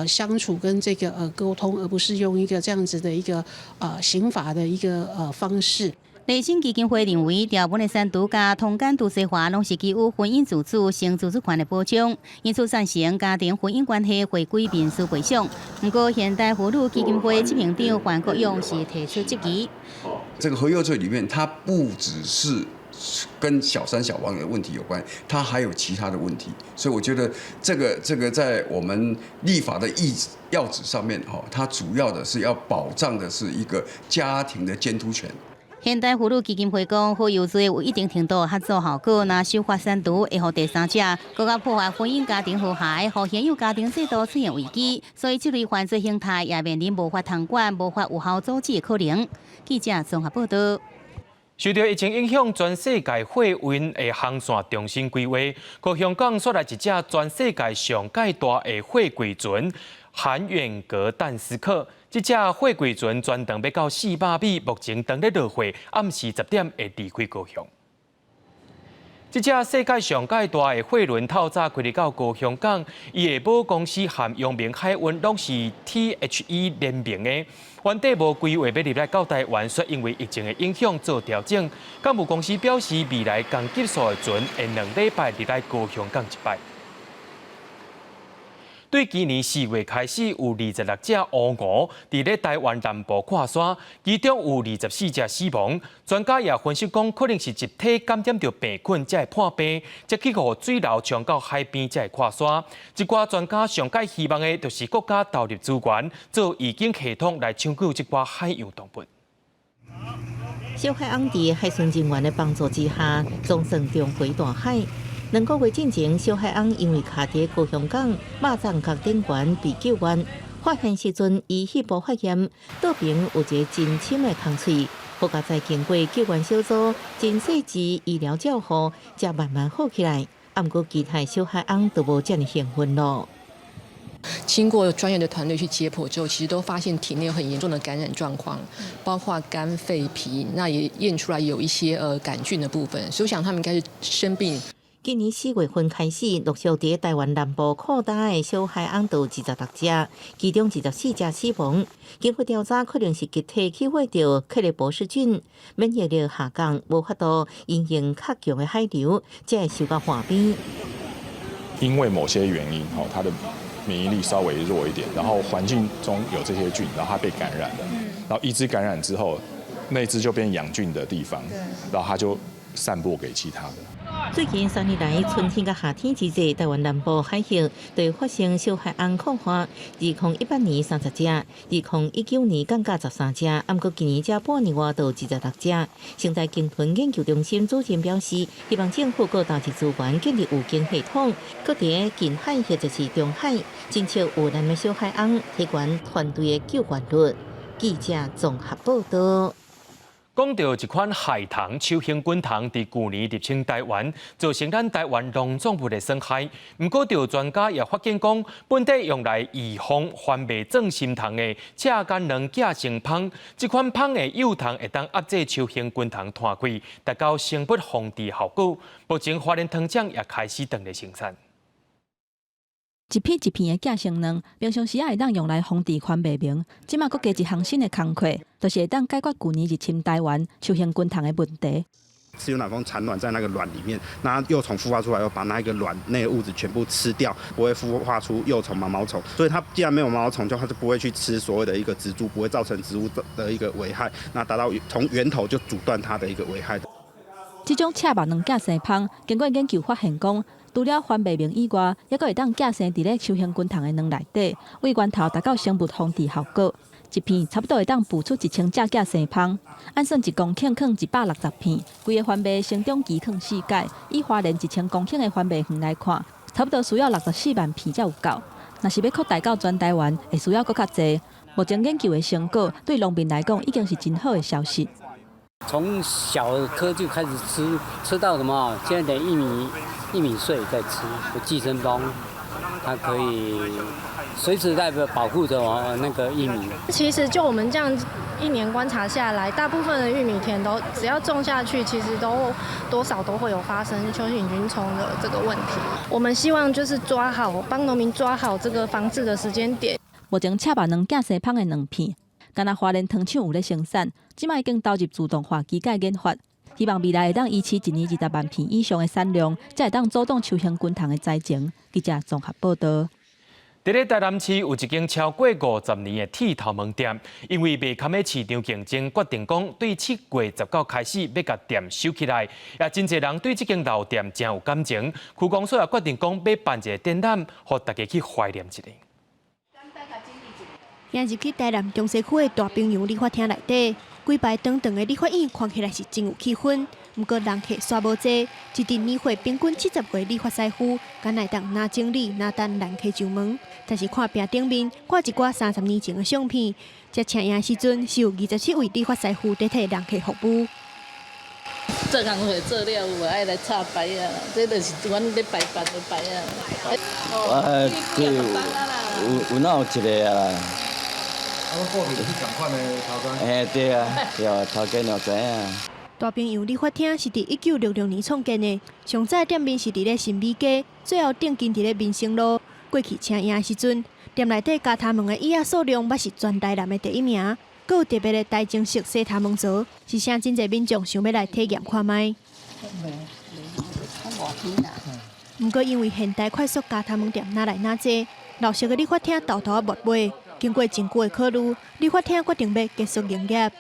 相處跟這個溝通，而不是用一個這樣子的一個刑法的一個方式。勵馨基金會認為，條文的刪除佮通姦都市化攏是基於婚姻自主、性自主權的保障，因此贊成家庭婚姻關係回歸民事賠償。毋過，現代婦女基金會執行長范國勇是提出質疑。這個和誘罪裡面，它不只是跟小三小王的問題有關，它還有其他的問題，所以我覺得這個在我們立法的意要旨上面，哈，它主要的是要保障的是一個家庭的監督權。現代婦女基金會講，和誘罪有一定程度嚇阻效果，若修法刪除會予第三者，閣較破壞婚姻家庭和諧，予現有家庭制度出現危機，所以這類犯罪形態也面臨無法通管、無法有效阻止的可能。記者綜合報道。受著疫情影響，全世界貨運的航線重新規劃，高雄港煞來一隻全世界上蓋大的貨櫃船——韓遠格但斯克。這隻貨櫃船全長欲到400米，目前當咧落貨，暗時10點會離開高雄。這隻世界上蓋大的貨輪透早開入到高雄港，伊的母公司和陽明海運攏是 THE 聯名的。原底無規劃欲入來到台灣，卻因為疫情的影響做調整。港務公司表示，未來仝級數的船會2禮拜入來高雄港一擺。對今年4月開始，有26隻烏鵠佇咧台灣南部闊沙，其中有24隻死亡。專家也分析講，可能是集體感染著病菌才會破病，才去予水流沖到海邊才會闊沙。這寡專家上蓋希望的，就是國家投入資源做預警系統來搶救這寡海洋動物。小海翁佇海巡人員的幫助之下，總算重回大海。2個月進前，小海翁因為卡佇高雄港肉粽角頂懸被救援，發現時陣伊肺部發炎，倒爿有一个真深的空喙。好佳哉經過救援小組真細緻醫療照護，才慢慢好起來。啊，毋過其他小海翁就無遮爾幸運囉。經過專業的團隊去解剖之後，其實都發現體內有很嚴重的感染狀況，包括肝、肺、脾，那也驗出來有一些桿菌的部分，所以我想他們應該是生病。今年4月份開始，陸續佇台灣南部擴大的小海翁就26隻，其中24隻死亡。經過調查，可能是集體去血著克雷伯氏菌，免疫力下降，無法度因應較強的海流，才會受到岸邊。因為某些原因，吼，它的免疫力稍微弱一點，然後環境中有這些菌，然後它被感染了，然後一隻感染之後，那隻就變養菌的地方，然後它就散播給其他的。最近3年來，春天佮夏天之際，台灣南部海域就發生小海翁擴化。2018年30隻，2019年降到13隻，毋過今年才半年外就26隻。生態鯨豚研究中心主任表示，希望政府閣投入資源建立預警系統，閣佇近海或者是中海，偵測有難的小海翁，提高團隊的救援率。記者綜合報道。講著一款害蟲秋興滾蟲，佇舊年入侵台灣，造成咱台灣農作物的損害。毋過，著專家也發現講，本底用來預防番麥鑽心蟲的赤繭卵寄生蜂，這款蜂的幼蟲會當壓制秋興滾蟲傳開，達到生物防治效果。目前花蓮糖廠也開始轉咧生產。一片一片的寄生卵，平常時仔會當用來防治番麥螟，這馬閣加一項新的工課，就是會當解決舊年入侵台灣秋興滾蟲的問題。赤眼卵蜂產卵在那個卵裡面，那幼蟲孵化出來後，把那個卵內的物質全部吃掉，不會孵化出幼蟲毛毛蟲。所以它既然沒有毛毛蟲，就它就不會去吃所謂的一個植株，不會造成植物的一個危害。那達到從源頭就阻斷它的一個危害。這種赤目卵寄生蜂，經過研究發現講，除了番麥螟以外，猶閣會當寄生佇咧秋興滾蟲的卵內底，為源頭達到生物防治效果。一片差不多會當孵出1000隻寄生蜂，按算1公頃囥160片，規个番麥生長期囥四擺。以花蓮1000公頃的番麥園來看，差不多需要64萬片才有夠。若是欲擴大到全台灣，會需要閣較濟。目前研究的成果對農民來講已經是真好的消息。從小顆就開始吃，吃到什麼？現在連玉米穗在吃，寄生蜂，它可以隨時在保護着我那個玉米。其實就我們這樣一年觀察下來，大部分的玉米田都只要種下去，其實都多少都會有發生秋行軍蟲的這個問題。我們希望就是抓好，幫農民抓好這個防治的時間點。目前赤目卵寄生蜂的卵片，干焦花蓮糖廠有咧生產，這擺已經投入自動化機械研發，希望未來會當維持一年20萬片以上的產量，才會當阻擋秋行軍蟲的災情。記者綜合報道。佇咧台南市有一間超過50年的剃頭毛店，因為袂堪咧市場競爭，決定講對7月19開始欲共店收起來。也真濟人對這間老店誠有感情，區公所也決定講欲辦一個展覽，予大家去懷念一下。行入去台南中西區的大朋友理髮廳內底，幾排長長的理髮椅看起來是真有氣氛。毋過人客煞無濟，一陣年歲平均70歲理髮師傅，敢會當若整理若等人客上門。但是看屏頂面掛一寡30年前的相片，才請影時陣是有27位理髮師傅佇替人客服務。做工課做了有愛來插牌啊，這就是阮咧排班的牌啊。啊，對，有有哪有一個啊？啊，阮過去就是仝款的頭家。嘿，對啊，對，頭家就知影。大朋友理髮廳是佇1966年創建的，上早店面是佇咧新美街，最後轉進佇咧民生路。過去請影時陣，店內底鉸頭毛的椅仔數量，捌是全台南的第一名。閣有特別的台中式洗頭毛槽，是啥真濟民眾想欲來體驗看覓。毋過因為現代快速鉸頭毛店愈來愈濟，老式的理髮廳沓沓仔沒賣。經過真久的考慮，理髮廳決定欲結束營業。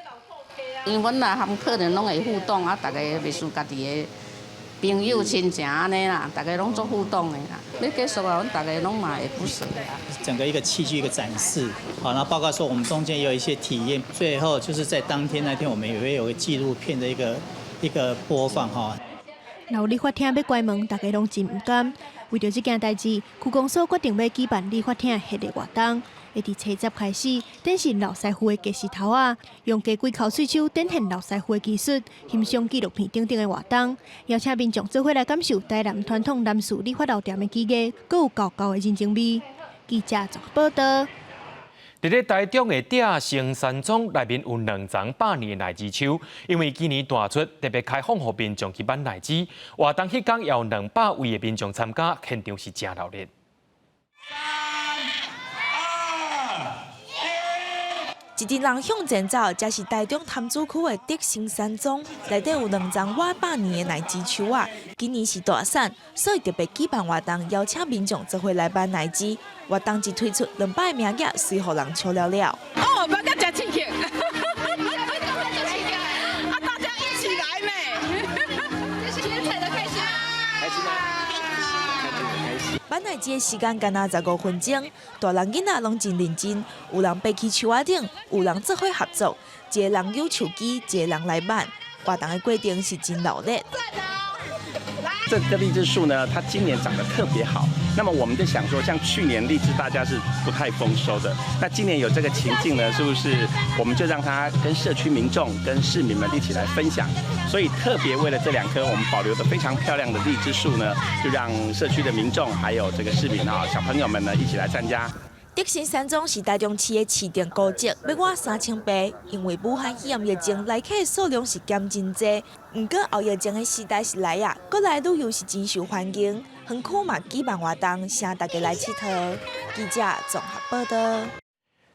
因為阮若和客人攏會互動啊，逐家袂輸家己的朋友親情按呢啦，逐家攏做互動的啦。欲結束啊，阮逐家攏嘛會不捨啦。整個一個器具一個展示，好，然後包括說我們中間也有一些體驗，最後就是在當天那天，我們也會有個紀錄片的一個播放哈。老理髮廳欲關門，大家攏真毋甘。為著這件代誌，區公所決定欲舉辦理髮廳系列活動，會佇初十開始展示老師傅的家私頭仔，用雞規口喙手展現老師傅的技術，欣賞紀錄片等等的活動，邀請民眾做伙來感受台南傳統男士理髮老店的技藝，閣有厚厚的人情味。記者綜合報道。佇咧台中的鼎盛山莊內面有兩叢百年的荔枝樹，因為今年大出，特別開放予民眾去挽荔枝。活動彼工有200位的民眾參加，現場是誠熱鬧。三、二、一陣人向前走，這是台中潭子區的德興山莊，內底有兩叢滿百年的荔枝樹仔。今年是大選，所以特別舉辦活動，邀請民眾做伙來挽荔枝。活動一推出，200個名額隨予人搶了了。哦，挽甲誠刺激！啊，大家一起來咩？精彩的開始！開心嗎？開心。挽荔枝的時間干焦15分鐘，大人囡仔攏真認真，有人爬去樹仔頂，有人做伙合作，一個人有手機，一個人來挽。活動的過程是真熱鬧。這個荔枝樹呢，它今年長得特別好。那麼我們就想說，像去年荔枝大家是不太豐收的，那今年有這個情境呢，是不是我們就讓它跟社區民眾、跟市民們一起來分享？所以特別為了這兩棵我們保留得非常漂亮的荔枝樹呢，就讓社區的民眾還有這個市民啊、小朋友們呢一起來參加。德興山莊是台中市的市定古蹟，欲滿3000歲。因為武漢肺炎疫情，來客的數量是減真濟。毋過後疫情的時代是來啊，閣來旅遊是真受歡迎。園區嘛舉辦活動，請大家來𨑨迌。記者綜合報道。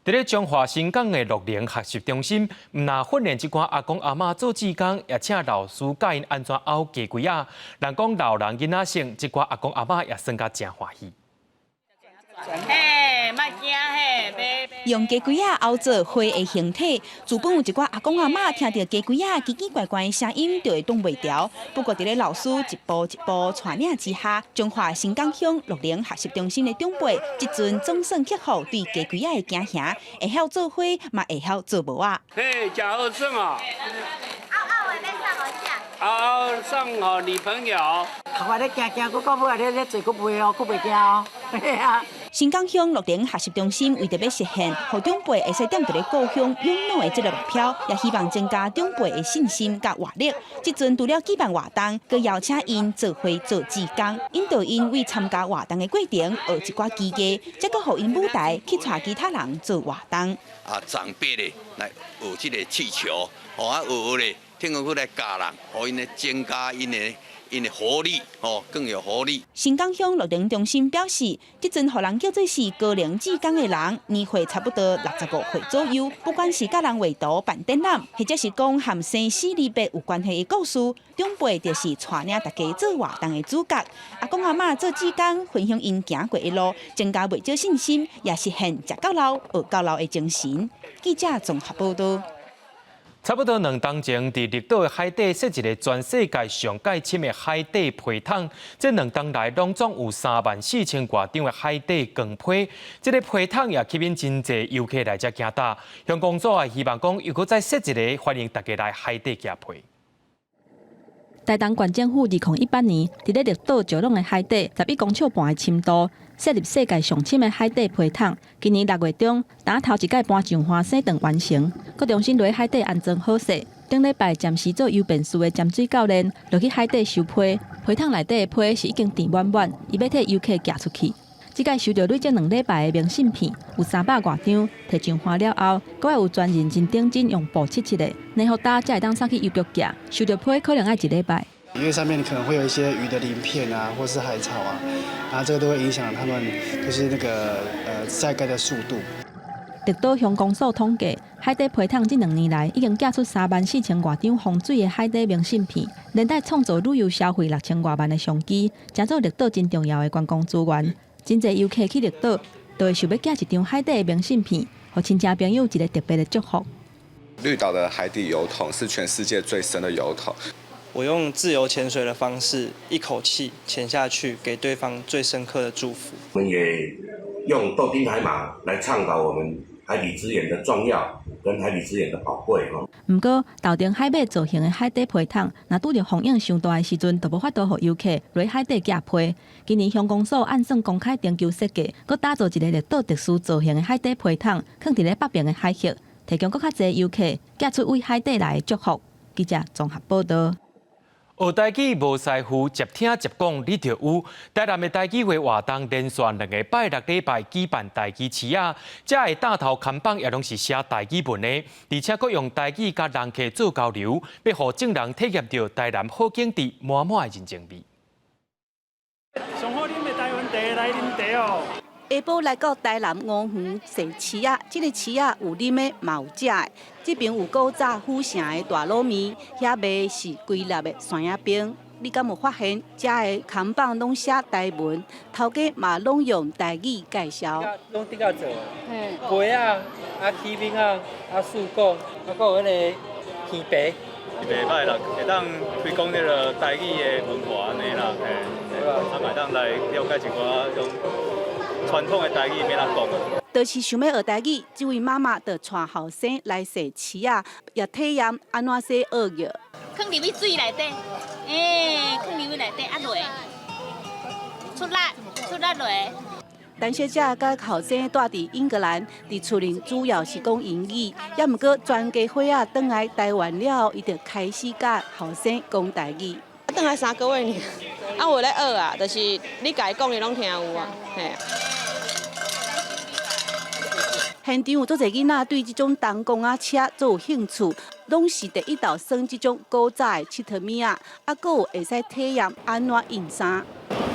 佇咧彰化新港的樂齡學習中心，毋但訓練這寡阿公阿嬤做志工，也請老師教𪜶按怎拗雞胿仔。人講老人囡仔勝，這寡阿公阿嬤也耍甲誠歡喜。嘿，莫驚嘿，用雞胿仔拗做花的形體，自本有一寡阿公阿嬤聽著雞胿仔嘰嘰怪怪的聲音，就會擋袂牢。不過，佇咧老師一步一步帶領之下，彰化新港鄉樂齡學習中心的長輩，這陣總算克服對雞胿仔的驚嚇，會曉做花，嘛會曉做帽仔。嘿，誠好耍哦！拗拗送予女朋友。頭來咧驚驚，閣到尾仔咧咧做閣袂哦，閣袂驚哦，嘿啊！新港鄉樂齡學習中心為著欲實現，予長輩會使踮佇咧故鄉養老的這个目標，也希望增加長輩的信心佮活力。這陣除了舉辦活動，閣邀請𪜶做伙做志工，引導𪜶為參加活動的過程學一寡技藝，才閣予𪜶舞台去帶其他人做活動。啊，長輩咧來學這个氣球，予啊學學咧，聽講閣來教人，予𪜶咧增加𪜶的活力，哦，更有活力。新港鄉樂齡中心表示，這陣予人叫做是高齡志工的人，年歲差不多65歲左右。不管是佮人畫圖辦展覽，或者是講和生死離別有關係的故事，長輩就是帶領大家做活動的主角。阿公阿嬤做志工，分享𪜶行過的路，增加袂少信心，也實現食到老、學到老的精神。記者綜合報道。差不多2冬前，佇綠島的海底設一个全世界上蓋深的海底皮桶。這兩冬來，攏總有3萬4千外張的海底光批。這个皮桶也吸引真濟遊客來遮行踏。鄉公所也希望講，又閣再設一个，歡迎大家來海底行批。台東縣政府2018年，佇咧綠島石朗的海底11公尺半的深度，設立世界上深的海底皮桶。今年6月中，今頭一擺搬上花生頓完成，閣重新落海底安裝好勢。頂禮拜暫時做郵便事的潛水教練落去海底收批，皮桶內底的批是已經填滿滿，伊欲替遊客寄出去。這擺收著累積2禮拜的明信片，有300外張，提上岸了後，閣愛有專人真認真用布切切的，然後搭才會當送去郵局寄。收著批可能愛一禮拜。因為上面可能會有一些魚的鱗片啊，或是海草啊，然後這個都會影響他們就是那個曬乾的速度。綠島鄉公所統計，海底皮桶這2年來已經寄出3萬4千外張防水的海底明信片，連帶創造旅遊消費6000外萬的商機，成做綠島真重要的觀光資源。真濟遊客去綠島，都會想欲寄一張海底的明信片，予親戚朋友一个特別的祝福。綠島的海底郵筒是全世界最深的郵筒。我用自由潛水的方式，一口氣潛下去，給對方最深刻的祝福。我們也用豆丁海馬來倡導我們海底資源的重要跟海底資源的寶貴。毋過，頭頂海馬造型的海底皮桶，若拄著風湧傷大的時陣，就無法度予遊客落海底寄批。今年鄉公所按算公開徵求設計，閣打造一个綠島特殊造型的海底皮桶，囥佇咧北邊的海域，提供閣較濟遊客寄出對海底來的祝福。記者綜合報道。學台語無師傅，捷聽捷講你就有。台南的台語會活動連續2個拜六禮拜舉辦台語市仔，遮的擔頭看板也攏是寫台語文的，而且閣用台語佮人客做交流，欲予眾人體驗著台南好景致滿滿的人情味。上好啉的台灣茶，來啉茶哦。下晡來到台南吳園踅市仔，這个市仔有啉的，嘛有食的。這邊有古早府城的大滷麵，遐賣是規粒的山仔冰。你敢有發現，遮的看板攏寫台文，頭家嘛攏用台語介紹。攏這個做，粿仔、啊起餅仔、啊素果，啊閣有彼个魚皮。袂䆀啦，會當推廣這个台語的文化按呢啦，嘿，啊嘛會當來了解一寡種傳統的台語欲按怎講。就是想欲學台語，這位媽媽就帶後生來踅市仔，也體驗按怎洗蚵葉。囥入去水內底，欸，囥入去內底啊落，出力出力落。陳小姐佮後生蹛佇英格蘭，佇厝裡主要是講英語，也毋過全家伙仔轉來台灣了後，伊就開始佮後生講台語。轉來3個月爾，啊有咧學啊，就是你共伊講，伊攏聽有啊，嘿。現場有足濟囡仔對這種銅公仔車足有興趣，攏是第一道耍這種古早的𨑨迌物仔，啊，閣有會使體驗按怎印衫。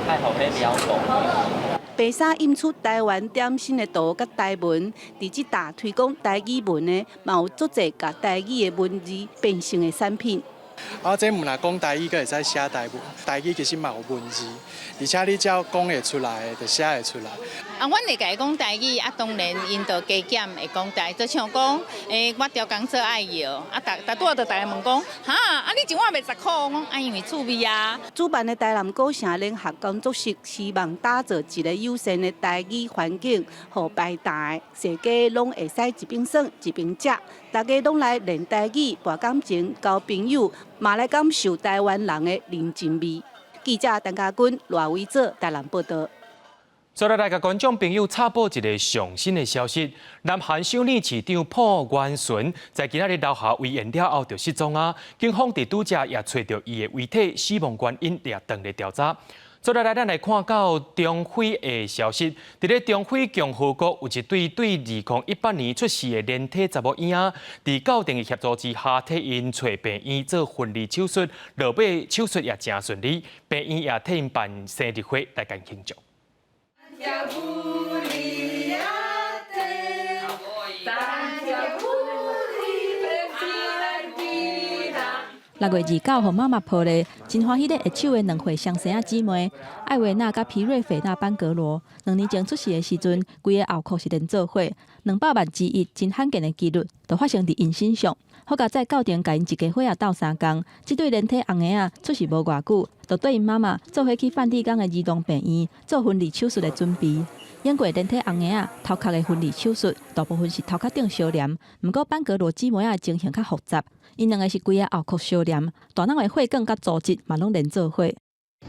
太好，彼袂曉講。白衫印出台灣點心的圖佮台文，佇這搭推廣台語文的，嘛有足濟共台語的文字變成的產品。啊，這毋若講台語，閣會使寫台文。台語其實嘛有文字，而且你只要講會出來的，就寫會出來。啊，阮會共伊講台語，啊，當然𪜶就加減會講台語，就像講，欸，我刁工做愛搖，啊，逐逐拄仔就逐家問講，哈，啊，你一碗賣10箍，我講，啊，因為趣味啊。主辦的台南古城聯合工作室，希望打造一个友善的台語環境，予排檔的踅街攏會使一邊耍一邊食，大家攏來練台語、博感情、交朋友，嘛來感受台灣人的人情味。記者陳家軍、賴維哲台南報道。再來來共觀眾朋友插播一個上新的消息：南韓首爾市長朴元淳在今仔日留下遺言了後就失蹤啊！警方佇拄才也揣著伊的遺體，死亡原因也當咧調查。再來來，咱來看到中非的消息。佇咧中非共和國有一對對2018年出世的連體查某嬰仔，佇教廷的協助之下，替𪜶揣病院做分離手術，落尾手術也誠順利，病院也替𪜶辦生日會來共慶祝。 6月29，予媽媽抱咧，真歡喜咧，握手的2歲雙生仔姊妹艾維娜佮皮瑞菲娜班格羅，2年前出世的時陣，規个後殼是連做伙，200萬之一，真罕見的紀錄，就發生佇𪜶身上。好佳哉教廷共𪜶一家伙仔鬥相共，這對連體翁嬰仔出世無偌久，就綴𪜶媽媽做伙去梵蒂岡的兒童病院做分離手術的準備。經過連體翁嬰仔頭殼的分離手術，大部分是頭殼頂相連，毋過班格羅姊妹仔的情形較複雜，𪜶兩个是規个後殼相連，大腦的血管佮組織嘛攏連做伙。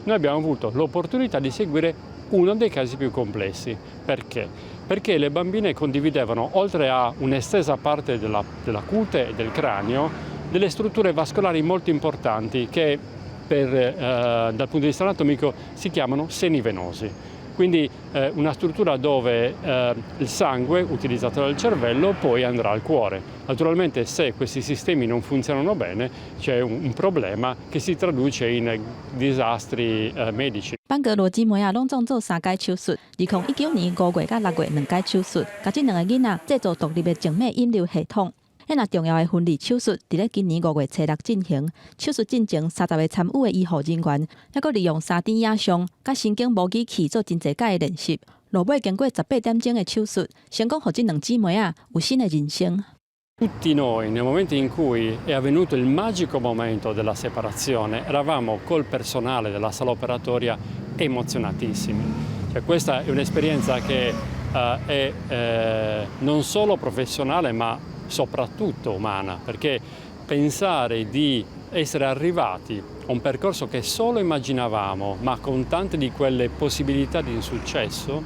Noi abbiamo avuto l'opportunità di seguire uno dei casi più complessi. Perché? Perché le bambine condividevano, oltre a un'estesa parte della cute e del cranio, delle strutture vascolari molto importanti che dal punto di vista anatomico si chiamano seni venosi. Quindi una struttura dove il sangue utilizzato dal cervello poi andrà al cuore. Naturalmente se questi sistemi non funzionano bene c'è un problema che si traduce in disastri medici. 班格羅姊妹仔攏總做三擺手術，2019年5月佮6月兩擺手術，共這兩个囡仔製造獨立的靜脈引流系統。遐若重要的分離手術，佇咧今年5月初六進行。手術進前，30個參與的醫護人員，猶閣利用3D 影像、佮神經模擬器做真濟擺的練習。落尾經過18點鐘的手術，成功予這兩姊妹仔有新的人生。 Tutti noi nel momento in cui è avvenuto il magico momento della separazione eravamo col personale della sala operatoria emozionatissimi. Cioè, questa è un'esperienza che è non solo professionale ma soprattutto umana, perché pensare di essere arrivati a un percorso che solo immaginavamo, ma con tante di quelle possibilità di insuccesso,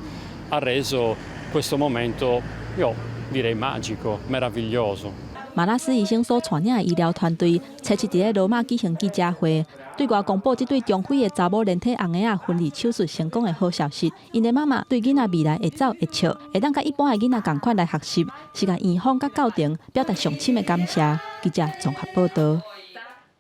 ha reso questo momento, io direi magico, meraviglioso. 馬拉斯醫生所帶領的醫療團隊，初七佇咧羅馬舉行記者會，對外公布這對中非的查某連體翁嬰仔分離手術成功的好消息。𪜶的媽媽對囡仔未來會走會笑，會當佮一般的囡仔仝款來學習，是共院方佮教廷表達上深的感謝。記者綜合報導。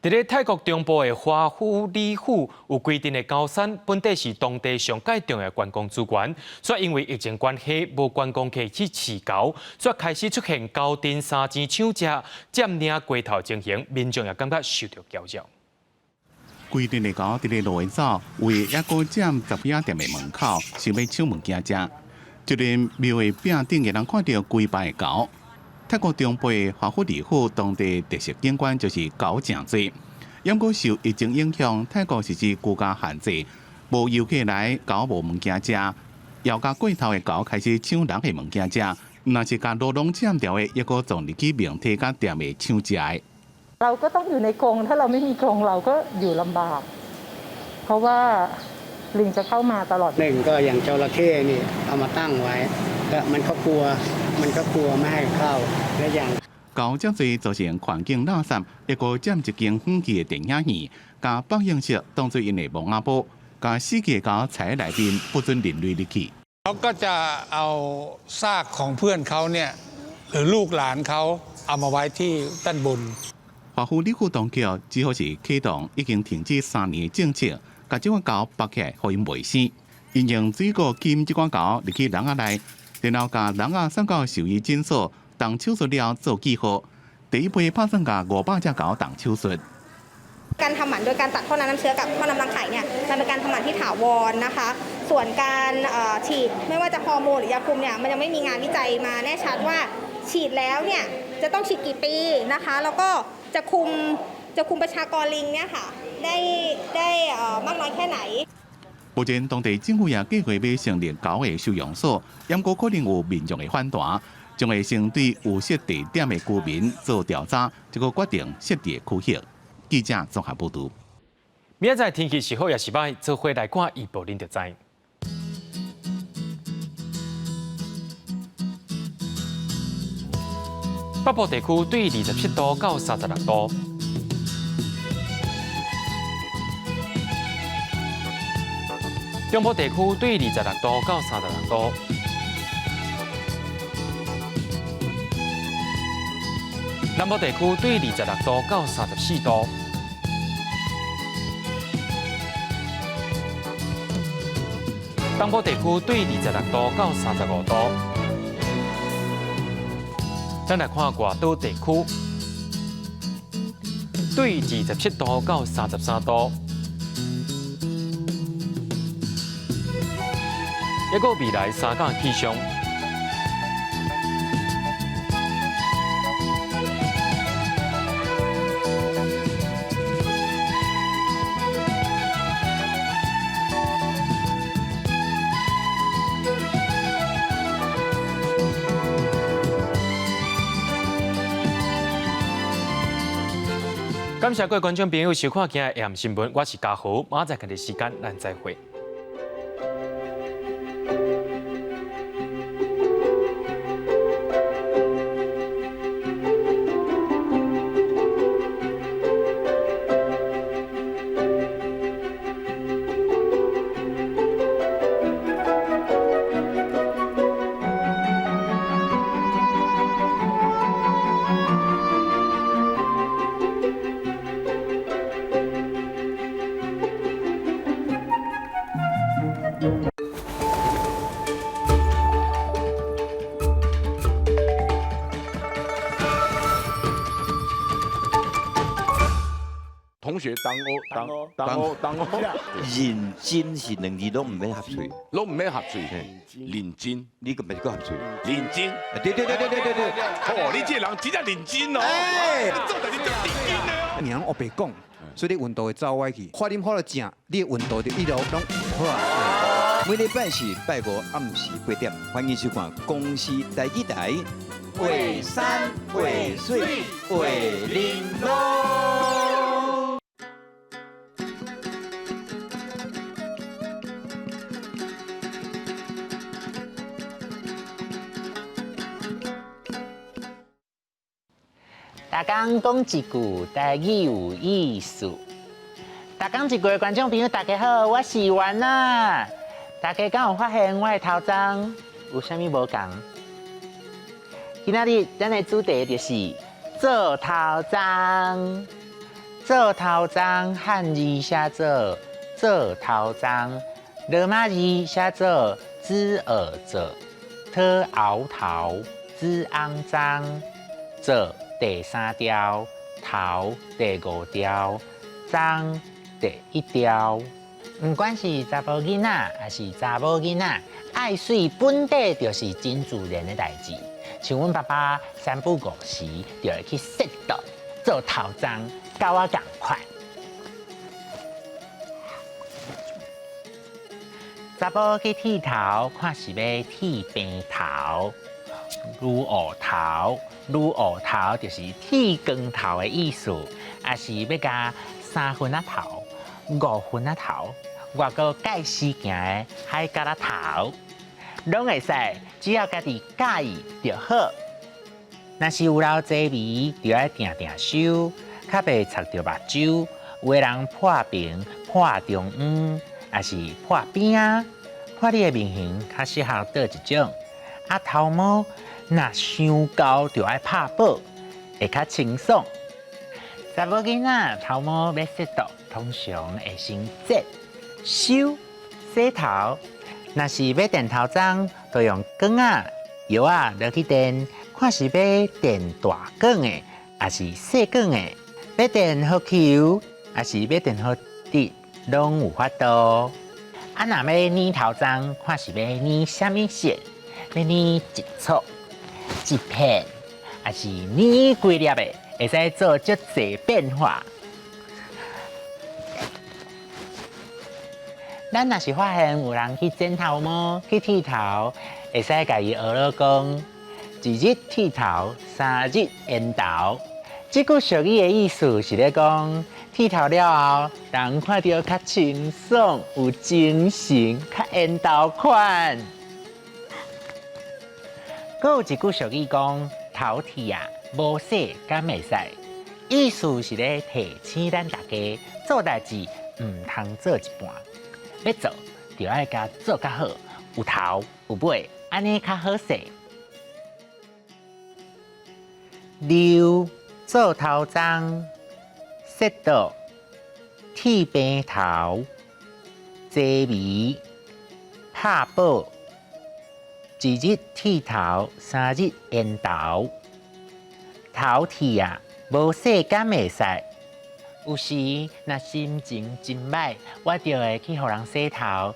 佇咧泰國中部的華富里府有規陣的高山，本底是當地上蓋重要的觀光資源，卻因為疫情關係，無觀光客去飼猴，煞開始出現猴陣三錢搶食、佔領街頭情形，民眾也感覺受著攪擾。規陣的猴佇咧路邊走，有的猶閣佔雜餅店的門口，想欲搶物件食。就連廟的壁頂會當看著規排的猴。泰國中部的華富里府當地特色景觀就是猴誠濟，毋過受疫情影響，泰國實施居家限制，無遊客來，猴無物件食，枵甲過頭的猴開始搶人的物件食，若是共路攏佔著的，猶閣撞入去明體佮店的搶食的。 เราก็ต้องอยู่ในกรงถ้าเราไม่มีกรงเราก็อยู่ลำบากเพราะว่าลิงจะเข้ามาตลอด หนึ่งก็อย่างจระเข้นี่เอามาตั้งไว้ก็มันก็กลัวมันก็กลัวไม่ให้เข้าและอย่าง 猴遮濟造成環境垃圾，猶閣佔一間遠距的電影院，共放映室當做𪜶的墓仔埔，共死去的猴藏佇內面，不准人類入去。 เขาก็จะเอาซากของเพื่อนเขาเนี่ยหรือลูกหลานเขาเอามาไว้ที่ด้านบน 華富里府當局只好是啟動已經停止3年的政策，共這款猴縛起來，予𪜶賣死。𪜶用水果禁這款猴入去籠仔內，然後共籠仔送到獸醫診所，動手術了做記號。第一批拍算共500隻猴動手術。 การทำหมันโดยการตัดท่อน้ำน้ำเชื้อกับท่อน้ำรังไข่เนี่ยมันเป็นการทำหมันที่ถาวรนะคะ ส่วนการฉีดไม่ว่าจะฮอร์โมนหรือยาคุมเนี่ยมันยังไม่มีงานวิจัยมาแน่ชัดว่าฉีดแล้วเนี่ยจะต้องฉีดกี่ปีนะคะ แล้วก็จะคุมประชากรลิงเนี่ยค่ะได้มากน้อยแค่ไหน 目前當地政府也計劃欲成立猴的收容所，毋過可能有民眾的反彈，將會先對有設地點的居民做調查，才閣決定設置的區域。記者綜合報導。明仔載天氣是好抑是䆀，做伙來看預報，恁就知。北部地區對27度到36度。中部地區對26度到36度。南部地區對26度到34度。東部地區對26度到35度。咱來看外島地區，對27度到33度。一個未來三天氣象。感謝各位觀眾朋友收看今日的新聞，我是嘉豪，明仔載同一時間咱再會。同學當我當當當當認真是兩字攏毋免合喙，攏毋免合喙。認真，你個咪閣合喙？認真，對對對對對對對。哦，你這個人真正認真哦。哎，你做代誌足認真的哦。名烏白講，所以你溫度會走歪去。發啉發到正，你的溫度就一路攏好啊。每禮拜四、拜五暗時8點，歡迎收看公視台語台《畫山畫水畫玲瑯》。逐工講一句台語有意思。逐工一句的觀眾朋友，大家好，我是丸仔。大家敢有發現我的頭鬃有啥物無仝？今仔日咱的主題就是做頭鬃。做頭鬃漢字寫做做頭鬃，羅馬字寫做知耳者，特熬頭，知骯髒，做第三調，頭第五調，鬃第一調。毋管是查埔囡仔，抑是查某囡仔，愛媠本底就是真自然的代誌。像阮爸爸三不五時就會去洗頭、做頭鬃，佮我仝款。查埔去剃頭，看是欲剃平頭、擼烏頭、擼烏頭就是剃光頭的意思，抑是欲共三分仔頭、五分仔頭，外閣蓋絲行的海蛤仔頭，攏會使，只要家己佮意就好。若是有留濟眉，就愛定定修，較袂插著目睭。有的人破平、破中央，抑是破邊仔，看你的面型較適合佗一種。啊，頭毛若傷厚，就愛拍薄，會較清爽。查某囡仔頭毛欲洗脫，通常會先剪、修、洗頭。若是欲電頭鬃，就用捲仔、藥仔落去電，看是欲電大捲的，抑是細捲的；欲電予虯，抑是欲電予直，攏有法度。啊，若欲染頭鬃，看是欲染啥物色，欲染一撮、一片，抑是染規粒的，會使做足濟變化。咱若是發現有人去剪頭毛、去剃頭，會使共伊學囉講：一日剃頭，三日緣投。這句俗語的意思是咧講，剃頭了後，人看著較清爽、有精神、較緣投款。閣有一句俗語講：頭剃啊，無洗敢會使？意思是咧提醒咱大家做代誌毋通做一半，欲做就愛共做較好，有頭有尾，按呢較好勢。溜做頭鬃，說倒剃平頭，坐眉拍寶，一日剃頭，三日緣投。頭剃啊，無洗敢會使？有時若心情真䆀，我就會去予人洗頭。